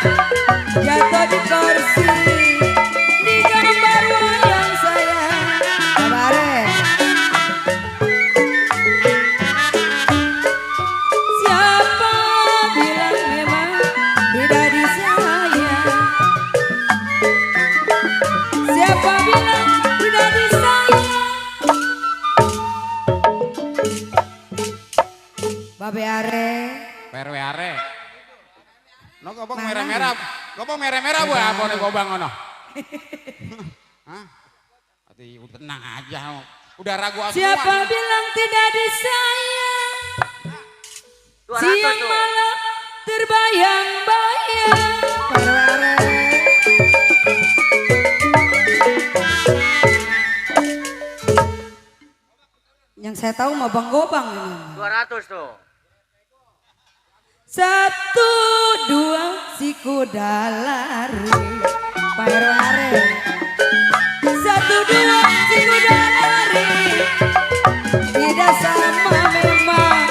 Jatuh di kursi di gambar wayang sayang. Kabare. Siapa bilang memang beda di saya? Siapa bilang tidak disayang? Babe Are. PRW Are. No gobang Mana? merah-merah. Gobang merah-merah buat apa nih gobang ono? Hah? Hati tenang aja. Udah ragu aku. Siapa bilang tidak disayang? 200 Siang tuh. malam terbayang-bayang. Are. Yang saya tahu mah Bang Gobang ini. 200 tuh. 1, 2 si kuda lari. Pak Are. 1, 2 si kuda lari. Tidak sama memang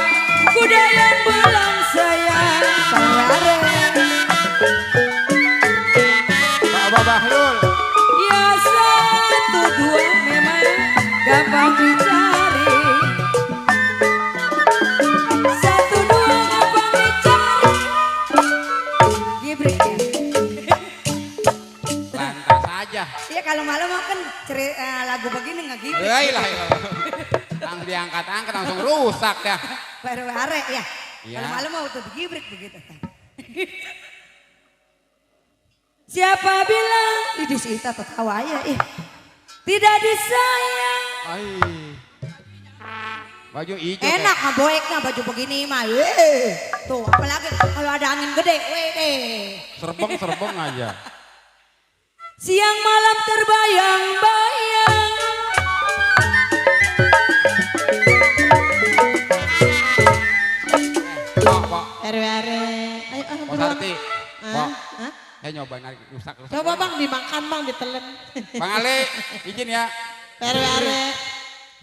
kuda yang belang sayang. Pak Are. Baba Bahlul. Ya 1, 2 memang gampang dicari. 1, 2 gampang dicari. Gibrik ya. Lantas aja. Iya kalau malam mau kan lagu begini nggak gibrik. Lah. Langsung diangkat-angkat langsung rusak dah. Baru are ya. Iya. Kalau malam mau tuh digibrik begitu. Siapa bilang? Ih si Ita tertawa ya. Tidak disayang. Ai. Baju hijau. Enak mah boeknya baju begini mah. Tuh apalagi kalau ada angin gede. Serbeng aja. Siang malam terbayang-bayang. Pak. RW Are. Ayo Pak Sarti. Pak. Hah? Saya nyobain narik rusak. Coba bang dimakan bang ditelen. Bang Ale, izin ya. RW Are.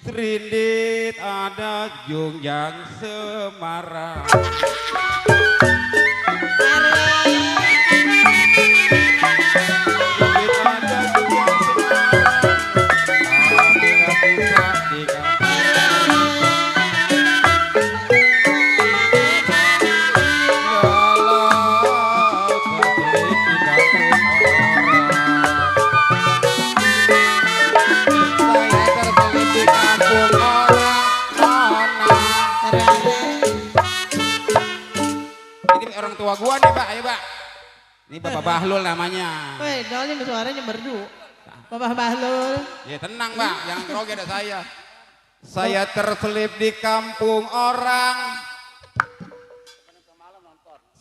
Serindit ada jungjang Semarang. Serindit ada jungjang Semarang. Apabila bisa di kampung. Ini orang tua gua nih, Pak. Ayo, Pak. Ini Bapak Bahlul namanya. Weh, Doli suaranya merdu. Bapak Bahlul. Ya tenang, Pak. Jangan grogi ada saya. Saya terselip di kampung orang.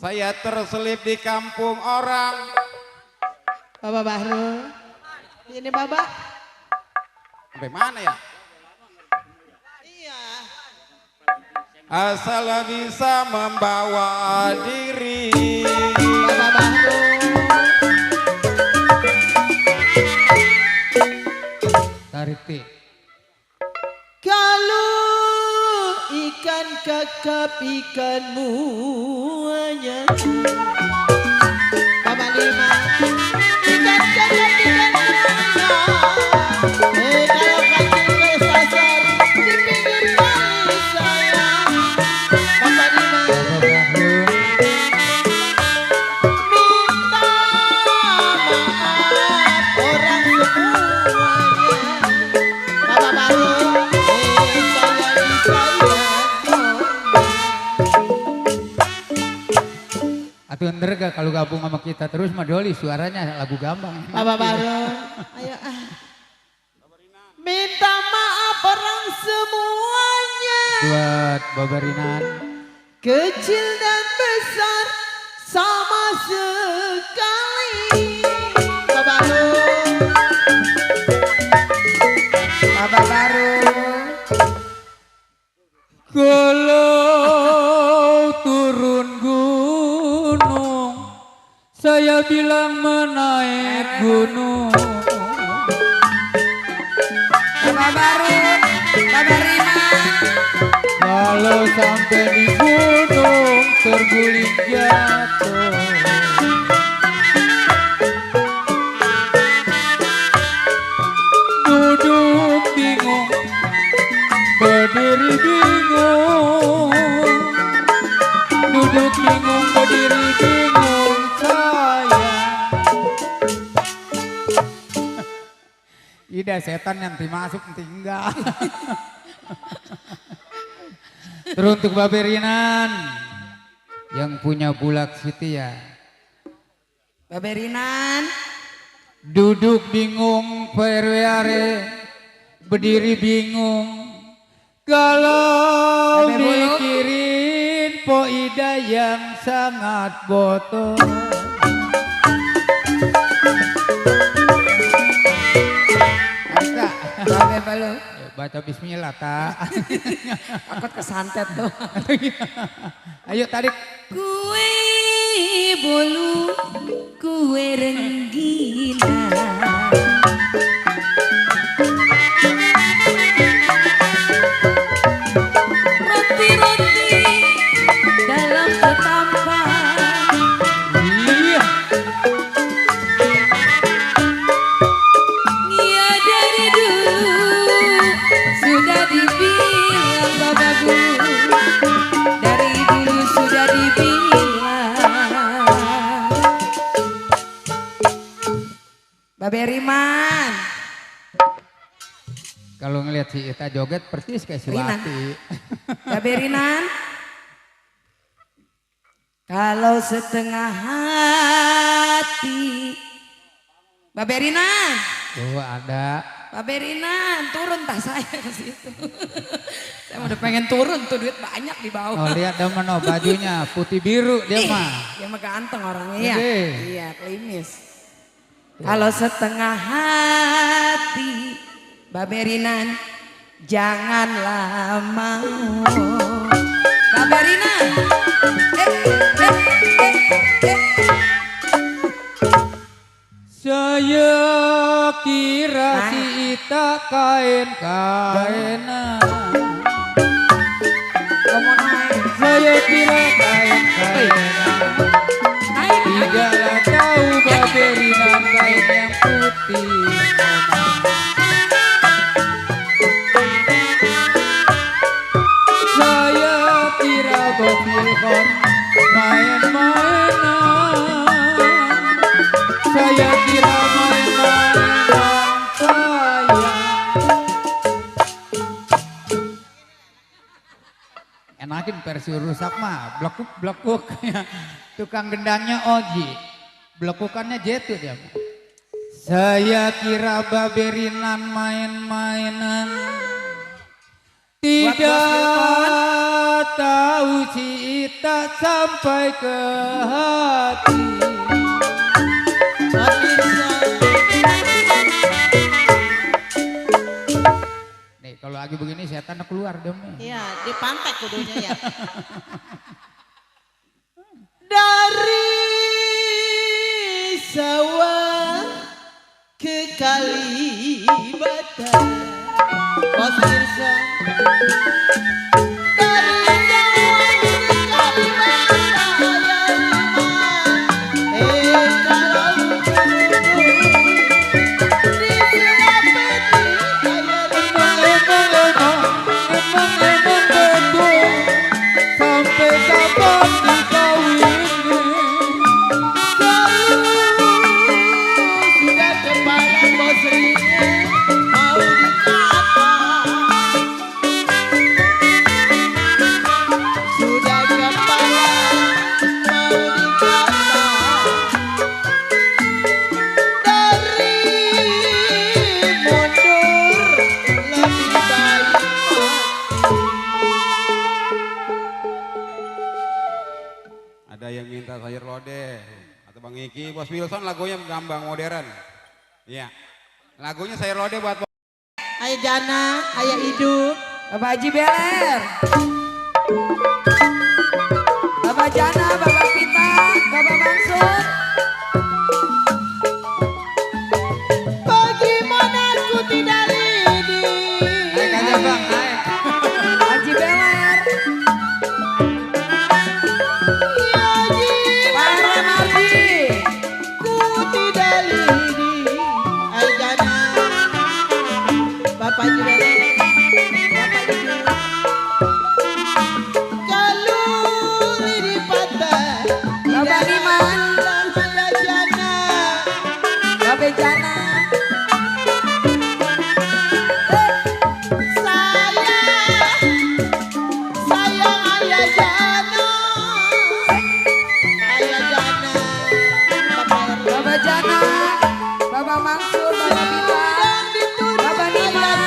Saya terselip di kampung orang. Bapak Bahlul. Ini Bapak. Sampai mana ya? Iya. Asal bisa membawa diri. Bapak Bahlul. Tarik ti. Kalau ikan kakap ikanmu hanya Bapak Lima. Ikan kakap ikanmu hanya. Kalau kancing kesasar di pinggir kali saya. Bapak Lima. Minta maaf orang semuanya. Bapak Bahlul. Atuh ender gak kalau gabung sama kita terus mah Doli suaranya lagu gambang. Bapak Bahlul, ayo minta maaf orang semuanya. Buat Babarinan. Kecil dan besar sama sekali. Bapak Bahlul. Bapak baru. Kalau turun gunung, saya bilang menaik gunung. Bapak baru. Bapak Rima. Kalau sampai di gunung terguling jatuh. Duduk bingung, berdiri bingung. Duduk bingung, berdiri bingung saya. Ida setan yang masuk nanti enggak. Teruntuk Baberinan yang punya bulak setia. Baberinan. Duduk bingung perweare, berdiri bingung. Kalau Babe Bulu. mikirin Po Ida yang sangat botol. Aika, Bapak baru. baca bismillah tak. Akut kesantet tuh. Ayo tarik. Kue bolu, kue rengginang. Roti-roti dalam ketampan. Iya. Iya dari dulu sudah dibilang Bapak Guru. Dari dulu sudah dibilang. Babe Riman. Kalau ngelihat si Ita joget persis kayak si Rinan. Wati. Babe Rinan. Kalau setengah hati. Babe Rinan. Tuh ada. Babe Rinan turun tas saya ke situ. Saya udah pengen turun tuh duit banyak di bawah. Oh lihat dah mana bajunya putih biru dia mah. Dia mah ganteng orangnya ya. Gede. Iya, klimis. Kalau setengah hati, Baberinan, janganlah mau. Baberinan. Saya kira Nah. si cita kain-kainan. Kamu naik. Saya kira kain-kainan. Tidaklah tahu baberinan kain yang putih. Saya kira babilkon main-mainan. Saya kira main-mainan sayang. Enakin versi rusak mah blekuk-blekuk. Tukang gendangnya Oji, blekukannya Jetu dia. Saya kira baberinan main-mainan. Tidak tahu cita sampai ke hati. Nih kalau lagi begini setan keluar dong nih. Iya, di pantai kudunya ya. Dari sawah ke Kalibata, Bos Irsan. Dari sawah ke Kalibata, kalau di Sulawesi, Sampai kapan dikawini? sudah kepala bos Rina mau dikata. Sudah kepala mau dikata. Dari mundur lebih baik Ada yang minta sayur lodeh atau Bang Iki, Bos Wilson lagunya gambang modern. Iya. Lagunya sayur lodeh buat Ayah Jana, Ayah Hidup. Bapak Haji Beler. Bapak Jana, Bapak Pita, Bapak Mansur. Bagaimana aku tidak lidi. Naik aja bang, naik. Haji Beler. Pak Ramardi. Ku tidak lidi. Ayah Jana, Bapak Haji Bele, Bapak Hidup. Kalau lidi patah, Bapak Diman. Ayah Jana. Bapak Jana. Sayang Ayah Jana. Ayah Jana, Bapak RW. Bapak Jana. Bapak Mansur, Bapak Pita. Bapak Diman.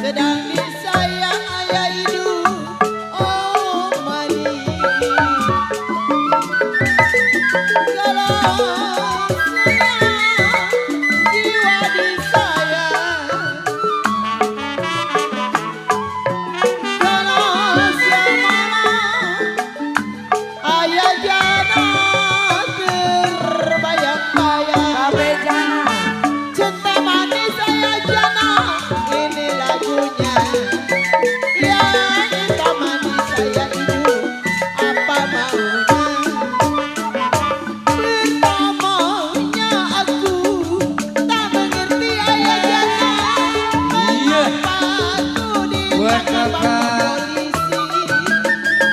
Sedang disayang Ayah Hidup. Oh mani. Kalau sayang, jiwa disayang. Kalau siang malam, Ayah Jana terbayang-bayang. Bapak Jana. Cinta manis Ayah Jana, ini lagunya. Yang hitam manis Ayah Hidup, apa maunya? Pertamanya aku tak mengerti Ayah Jana. Mengapa aku Buat ditangkap kakak. polisi?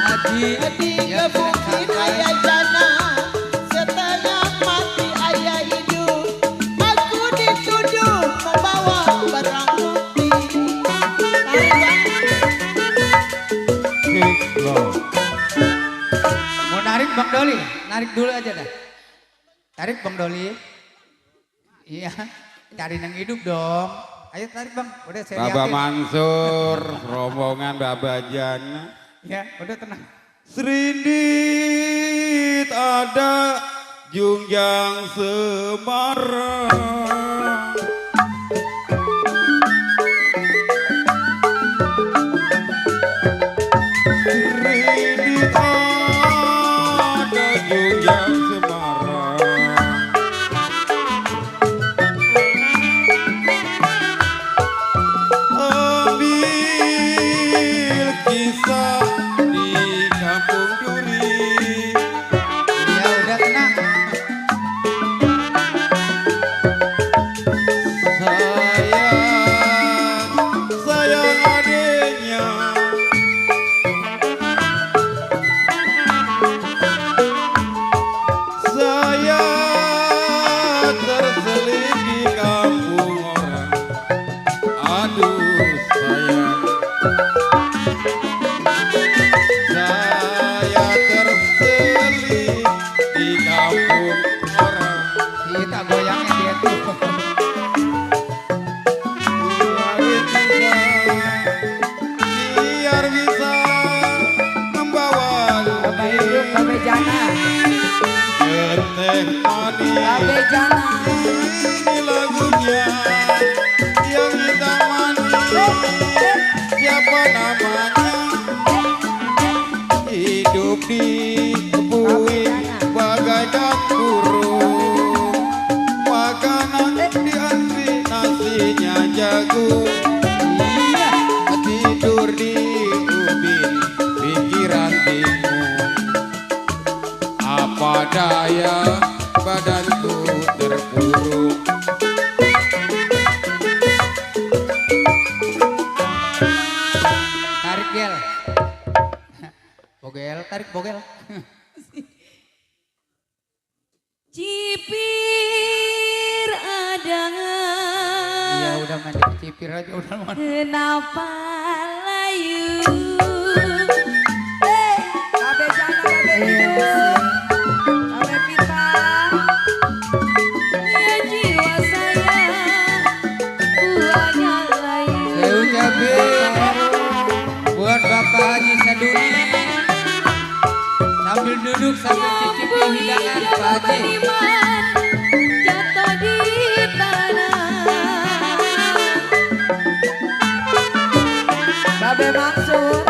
Haji yang sedang Dikebukin santai. Ayah Jana, setengah mati Ayah Hidup. Aku dituduh membawa barang bukti. Mau narik Bang Doli, narik dulu aja dah. Tarik Bang Doli. Iya, cari yang hidup dong. Ayo tarik Bang, udah saya Baba yakin. Mansur, rombongan Baba Jana. Ya, udah tenang. Serindit ada Jungjang Semarang. Serindit ada Jungjang Semarang. daya badanku terpuruk. Tarik gel. Bogel, tarik bogel. Cipir adangan. Iya udah main di cipir aja udah main. Kenapa layu? Babe Jana, Babe Hidup, Babe Pita. Ya jiwa saya buahnya layu. Saya ucapin buat Bapak Haji Saduni sambil duduk sambil cicipi hidangan Pak Haji. Jatuh di tanah. Babe Mansur.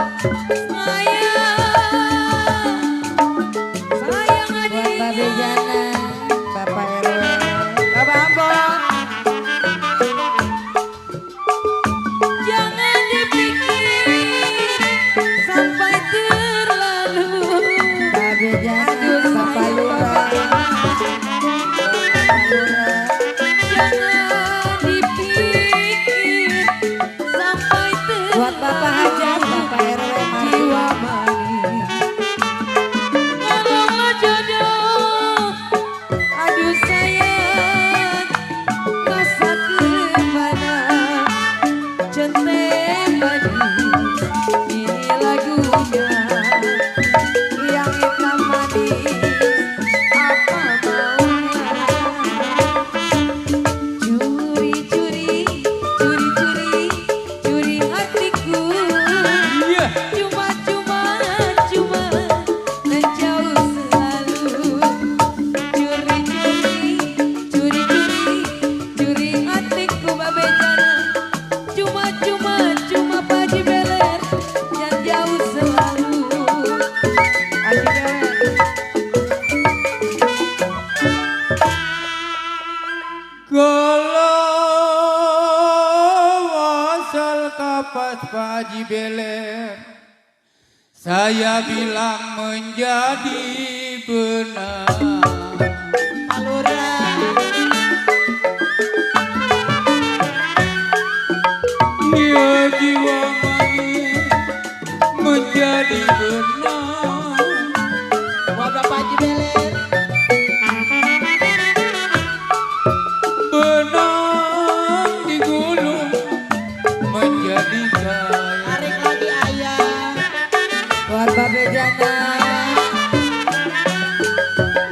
Sayang adik. Buat Babe Jana, Bapak RW, Bapak Ambon. Jangan dipikir sampai terlalu. Babe Jana, Bapak Lurah. Jangan dipikir sampai terlalu. Buat Bapak Hajar, Bapak RW jiwa manis. Tolonglah jodoh, aduh sayang, masa kemana centeng manis. Ini lagunya yang hitam manis, apa maunya. Curi-curi, curi-curi, curi hatiku. Cuma menjauh selalu. Curi-curi, curi-curi, curi hatiku Babe Jana. Cuma Pak Haji Beler yang jauh selalu. Haji Beler. Kalau asal kapas Pak Haji Beler, saya bilang menjadi benar. Ya jiwa manis menjadi benar. Buat Bapak Haji Beler. Benang digulung menjadi kaya. Tarik lagi ayah. Buat Babe Jana.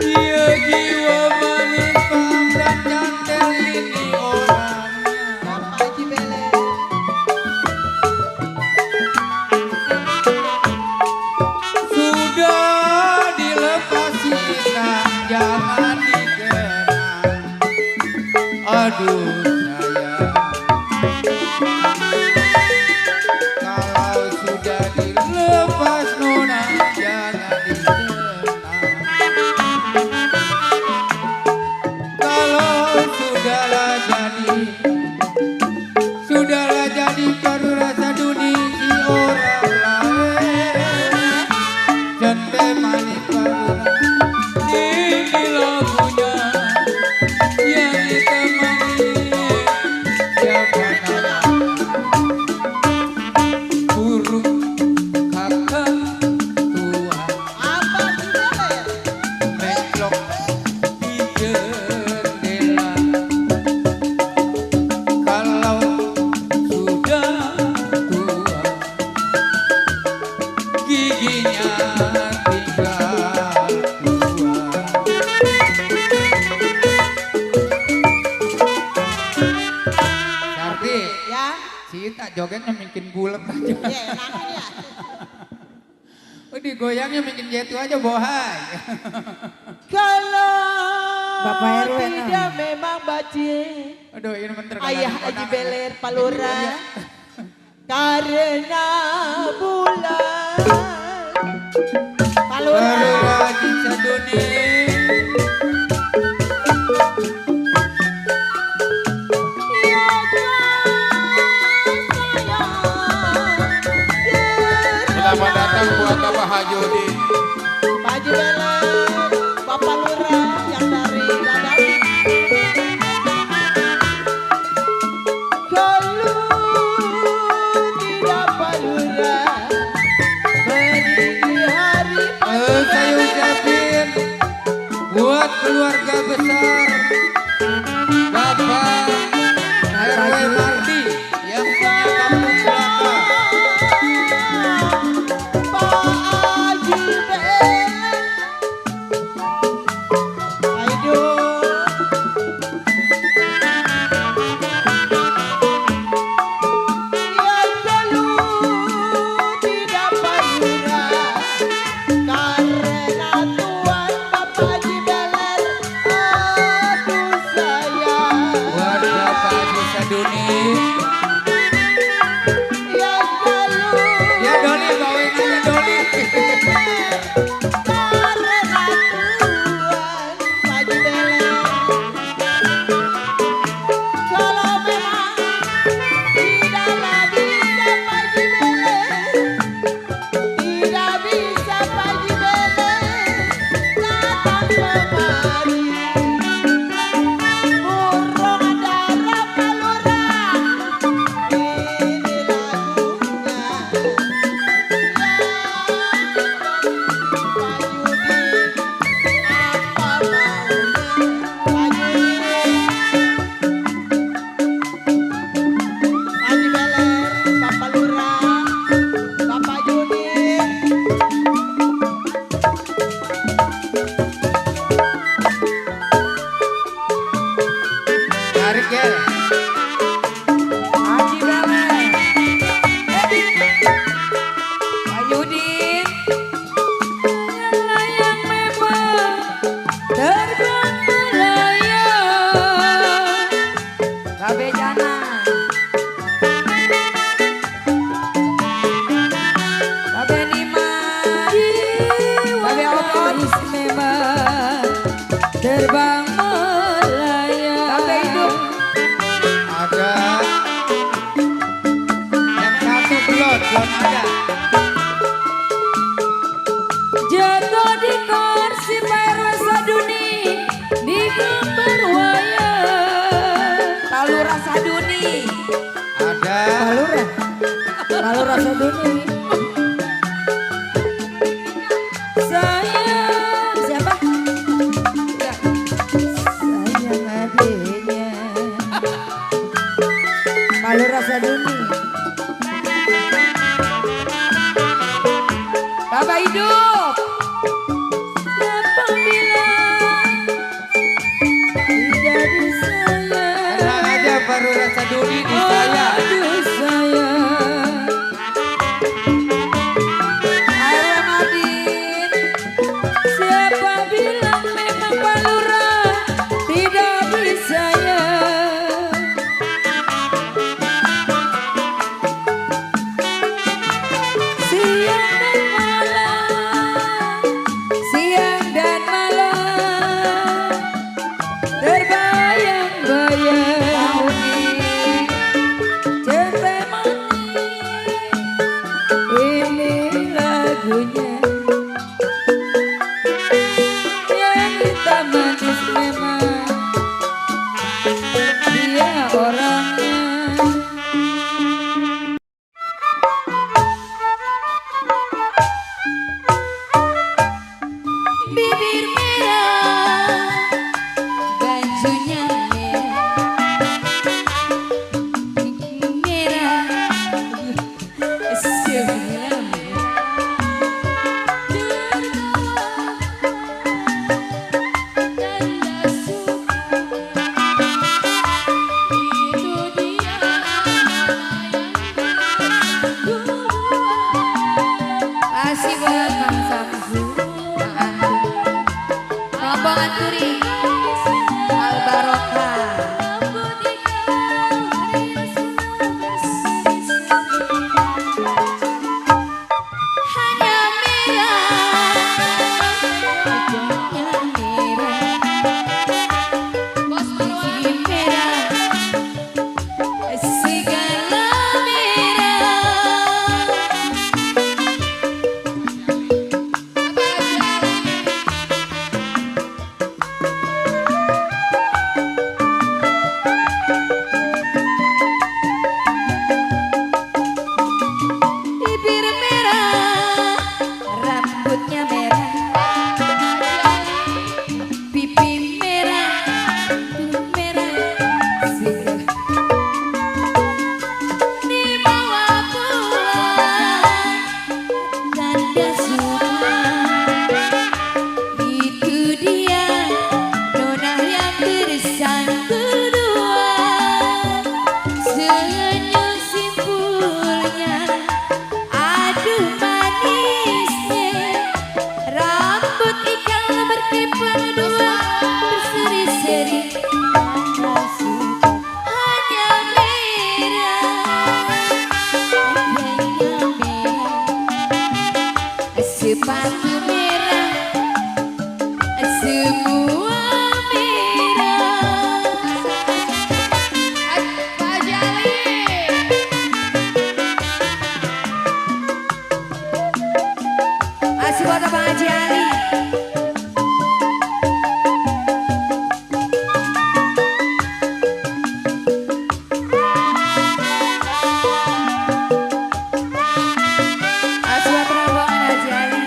Dia jiwa manis pangkat cantel ini orangnya. Bapak Haji Beler. Sudah dilepas ikan jangan dikenang. Aduh sayang, kalau sudah dilepas nona jangan dikenang. Kalau sudahlah jadi baru rasa duni si orang lain. Jante manis baru ini lagunya yang ditemani siapa nama burung kakak tua Apa gimana ya? mencelok di jendela. Kalau sudah tua giginya tinggal dua. Sarti, Ya, si tak jogetnya bikin bulat aja. ya enak ya. Oh, digoyangnya bikin jatuh aja bohai. Kalau Bapak RW, tidak memang baci. Aduh, ini bentar. Ayah Haji Beler Palura. Karena bulan Palura. Palura Haji Saduni. Selamat datang buat Bapak Hajudi. Pak Haji Beler, Bapak terbang melayang. Sampai hidup. Ada. Yang satu belum ada. Jatuh di kursi Pak Saduni di gambar wayang. Palura Saduni. Ada. Palura Saduni. Sayang siapa? Sayang adiknya. Palura Saduni. Bapak hidup. Siapa bilang tidak disayang? Tenang aja baru rasa duri di saya. Aduh sayang. Ayo Nadine. Siapa bilang memang Pak Lurah tidak disayang? Siang dan malam terbayang-bayang cinta manis ini lagunya yang kita manis memang dia orangnya. Bibir merah, bajunya merah, sebelah Masih buat Bang Samsu, Bang Antu, Rombong Anturi, Al Barokah. Hanya merah, wajahnya merah, bibir merah, segala merah. Bibir merah, rambutnya merah, pipi merah, dibawa pulang dan dia suka. Itu dia nona yang bersangkutan. Senyum simpulnya, aduh manisnya, rambut ikan berkepal dua berseri-seri. Hanya merah, wajahnya merah, sepatu merah, semua merah. Pak Jali. Masih buat Bang Haji Ali. Masih buat rombongan Haji Ali.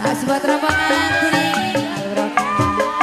Masih buat rombongan Anturi, Al Barokah.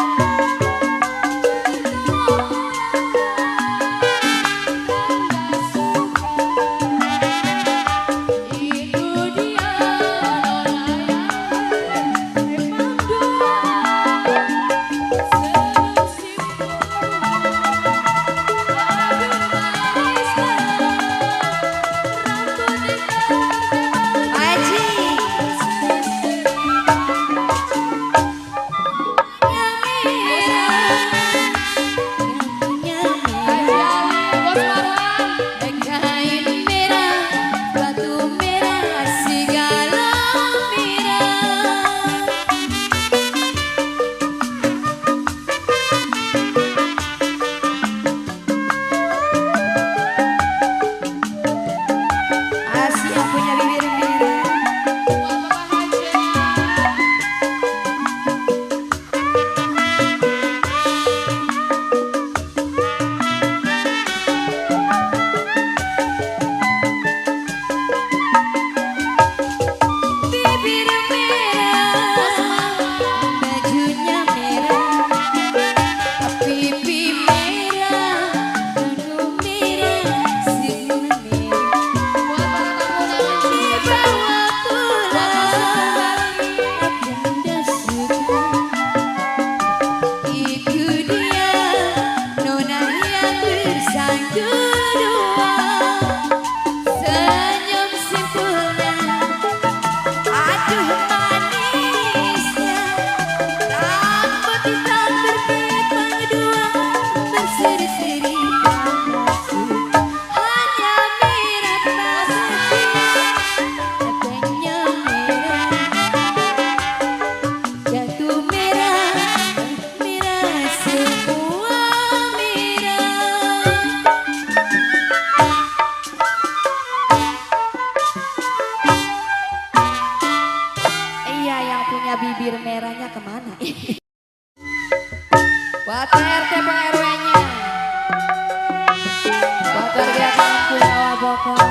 Buat RT Pak RW-nya. Buat warga kampung Awaboko.